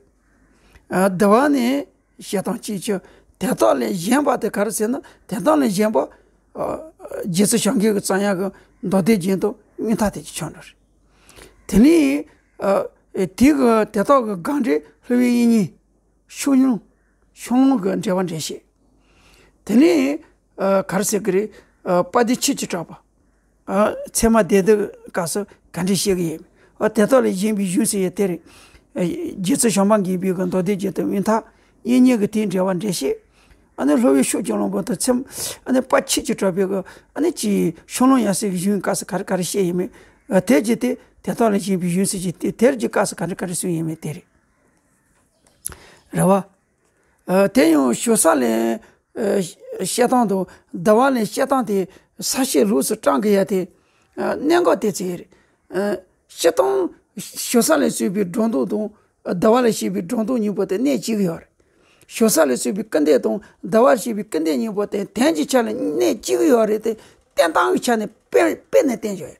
ཨ། འདུལ་བ་ནས་བཤད་སྟངས་གཅིག་བྱས། དེ་དག་ལས་གཞན་པ་དེ་ག་རེ་ཟེར་ན། དེ་དག་ལས་གཞན་པ། ཨ། རྗེ་བཙུན་བྱམས་མགོན་གྱིས་བརྩམས་ཡག་གི་མདོ་སྡེ་རྒྱན་དང་དབུས་མཐའ་དེ་གཅིག་ཆགས་འགྲོ་རེད། དེ་ནས། ཨ། དེ་གི་དེ་དག་གི་དགག་འགྲེལ་སློབ་དཔོན་དབྱིག་གཉེན་ཤོ་ལོ་ཀ། ཤོ་ལོ་ཀ་གི་འགྲེལ་པ་འགྲེལ་བཤད། དེ་ནས། ཨ། ག་རེ་ཟེར་གི་རེད། ཨ། དཔལ་ལྡན་ཆོས་ཀྱི་གྲགས་པ། ཨ། ཚད་མ་སྡེ་བདུན་སྐབས་སུ་ག་འདྲ་བཤད་གི་ཡོད། ཨ། དེ་དག་ལས་གཞན་པའི་གཞུང་ཟེར་ཡས་དེ་རེད། ཨ། རྗེ་བཙུན་བྱམས་པ་མགོན་པོའི་གི་མདོ་སྡེ་རྒྱན་དང་དབུས་མཐའ། དབྱིག་གཉེན་གྱི་དེའི་འགྲེལ་པ་འགྲེལ་བཤད། ཨ་ནི་སློབ་དཔོན་ཤུགས་ཀྱི་རླུང་པོ་དང་ཚེམ་ཨ་ནི་དཔའ་ཆིབས་ཀྱི་གྲགས་པའི་གི་ཨ་ནི་ཅི་ཤོ་ལོང་ཡ་སའི་གི་གཞུང་སྐབས་སུ་ག་རེ་ག་རེ་བཤད་ཡིན་མེད། དེ་རྗེས་དེ་དེ་དག་ལས་གཞན་པའི་གཞུང་ཟེར་གྱི་དེ་དེར་གྱི་སྐབས་སུ་ག་རེ་ག་རེ་གསུངས་ཡིན་མེད་དེ་རེད། རེད་བ། ཨ། དེ་ཡང་ཞོ་ས་ལེན་ཨ་བཤད་སྟངས་དང་བདེ་བ་ལེན་བཤད་སྟངས་དེ་ས་བཤད་ལུགས་སུ་དྲངས་དགོས་ཡ་དེ་ཨ་གནད་འགག་དེ་ཚོ་རེད། ཨ། སྤྱིར་བཏང་ཞོ་ས་ལེན་གསུངས་པའི་སྒྲོ་འདོགས་དང་བདེ་བ་ལེན་བཤད་པའི་སྒྲོ་འདོགས་གཉིས་པོ་དེ་གནད་གཅིག་ཡོད་རེད། ཞོ་ས་ལེན་གསུངས་པའི་སྐུར་འདེབས་དང་བདེ་བར་གཤེགས་པའི་སྐུར་འདེབས་གཉིས་པོ་དེ་དོན་གྱི་ཆ་ནས་གནད་གཅིག་ཡོད་རེད་དེ། བསྟན་སྟངས་ཀྱི་ཆ་ནས་དཔེ་དཔེ་ནས་བསྟན་ཡོད་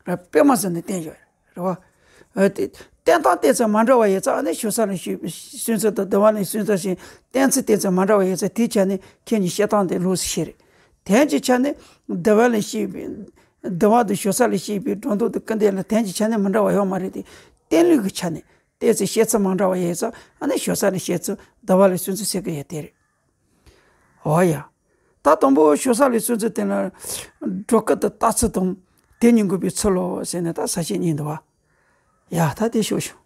རེད། དཔེ་མ་ཟིན་ནས་བསྟན་ཡོད་རེད་བ། ཨ། དེ་བསྟན་སྟངས་བསྟན་ཚུལ་མ་འདྲ་བ་ཡོད་ཙང་ཨ་ནི་ཞོ་ས་ལེན་གསུངས་ཚུལ་དང་བདེ་བ་ལེན་གསུངས་ཚུལ་ཞིག་བསྟན་ཚུལ་བསྟན་ཚུལ་མ་འདྲ་བ་ཡོད་ཙང་དེའི་ཆ་ནས་ཁྱེད་ཉིད་བཤད་སྟངས་དེ་ལོགས་སུ་ཤེས་རེད། དོན་གྱི་ཆ་ནས་བདེ་བ་ལེན་གསུངས་པའི་བདེ་བ་དང་ཞོ་ས་ལེན་གསུངས་པའི་སྒྲོ་འདོགས་དང་སྐུར་འདེབས་ལ་དོན་གྱི་ཆ་ནས་མི་འདྲ་བ་ཡོད་མ་རེད་དེ། བསྟན་ལུགས་ཀྱི་ཆ་ནས་བསྟན་ཚུལ་བཤད་ཚུལ་མ་འདྲ་བ་ཡོད་ཙང་ཨ་ནི་ཞོ་ས་ལེན་གསུངས་ཚུལ་བདེ་བ་ལེན་གསུངས་ཚུལ་ཟེར་གི་ཡོད་དེ་རེད། འོ་ཡ། ད་དང་པོ་ཞོ་ས་ལེན་གསུངས་ཚུལ་དེ་ལ་སྒྲོ་སྐུར་དང་བཏགས་ཚུལ་དང་དེ་གཉིས་འགོད་པའི་ཚུལ་ལོ་ཟེར་ནས་ད་ས་བཤད་གཉིས་འདུག་བ། ཡ་ད་དེ་ཤོད་ཤོག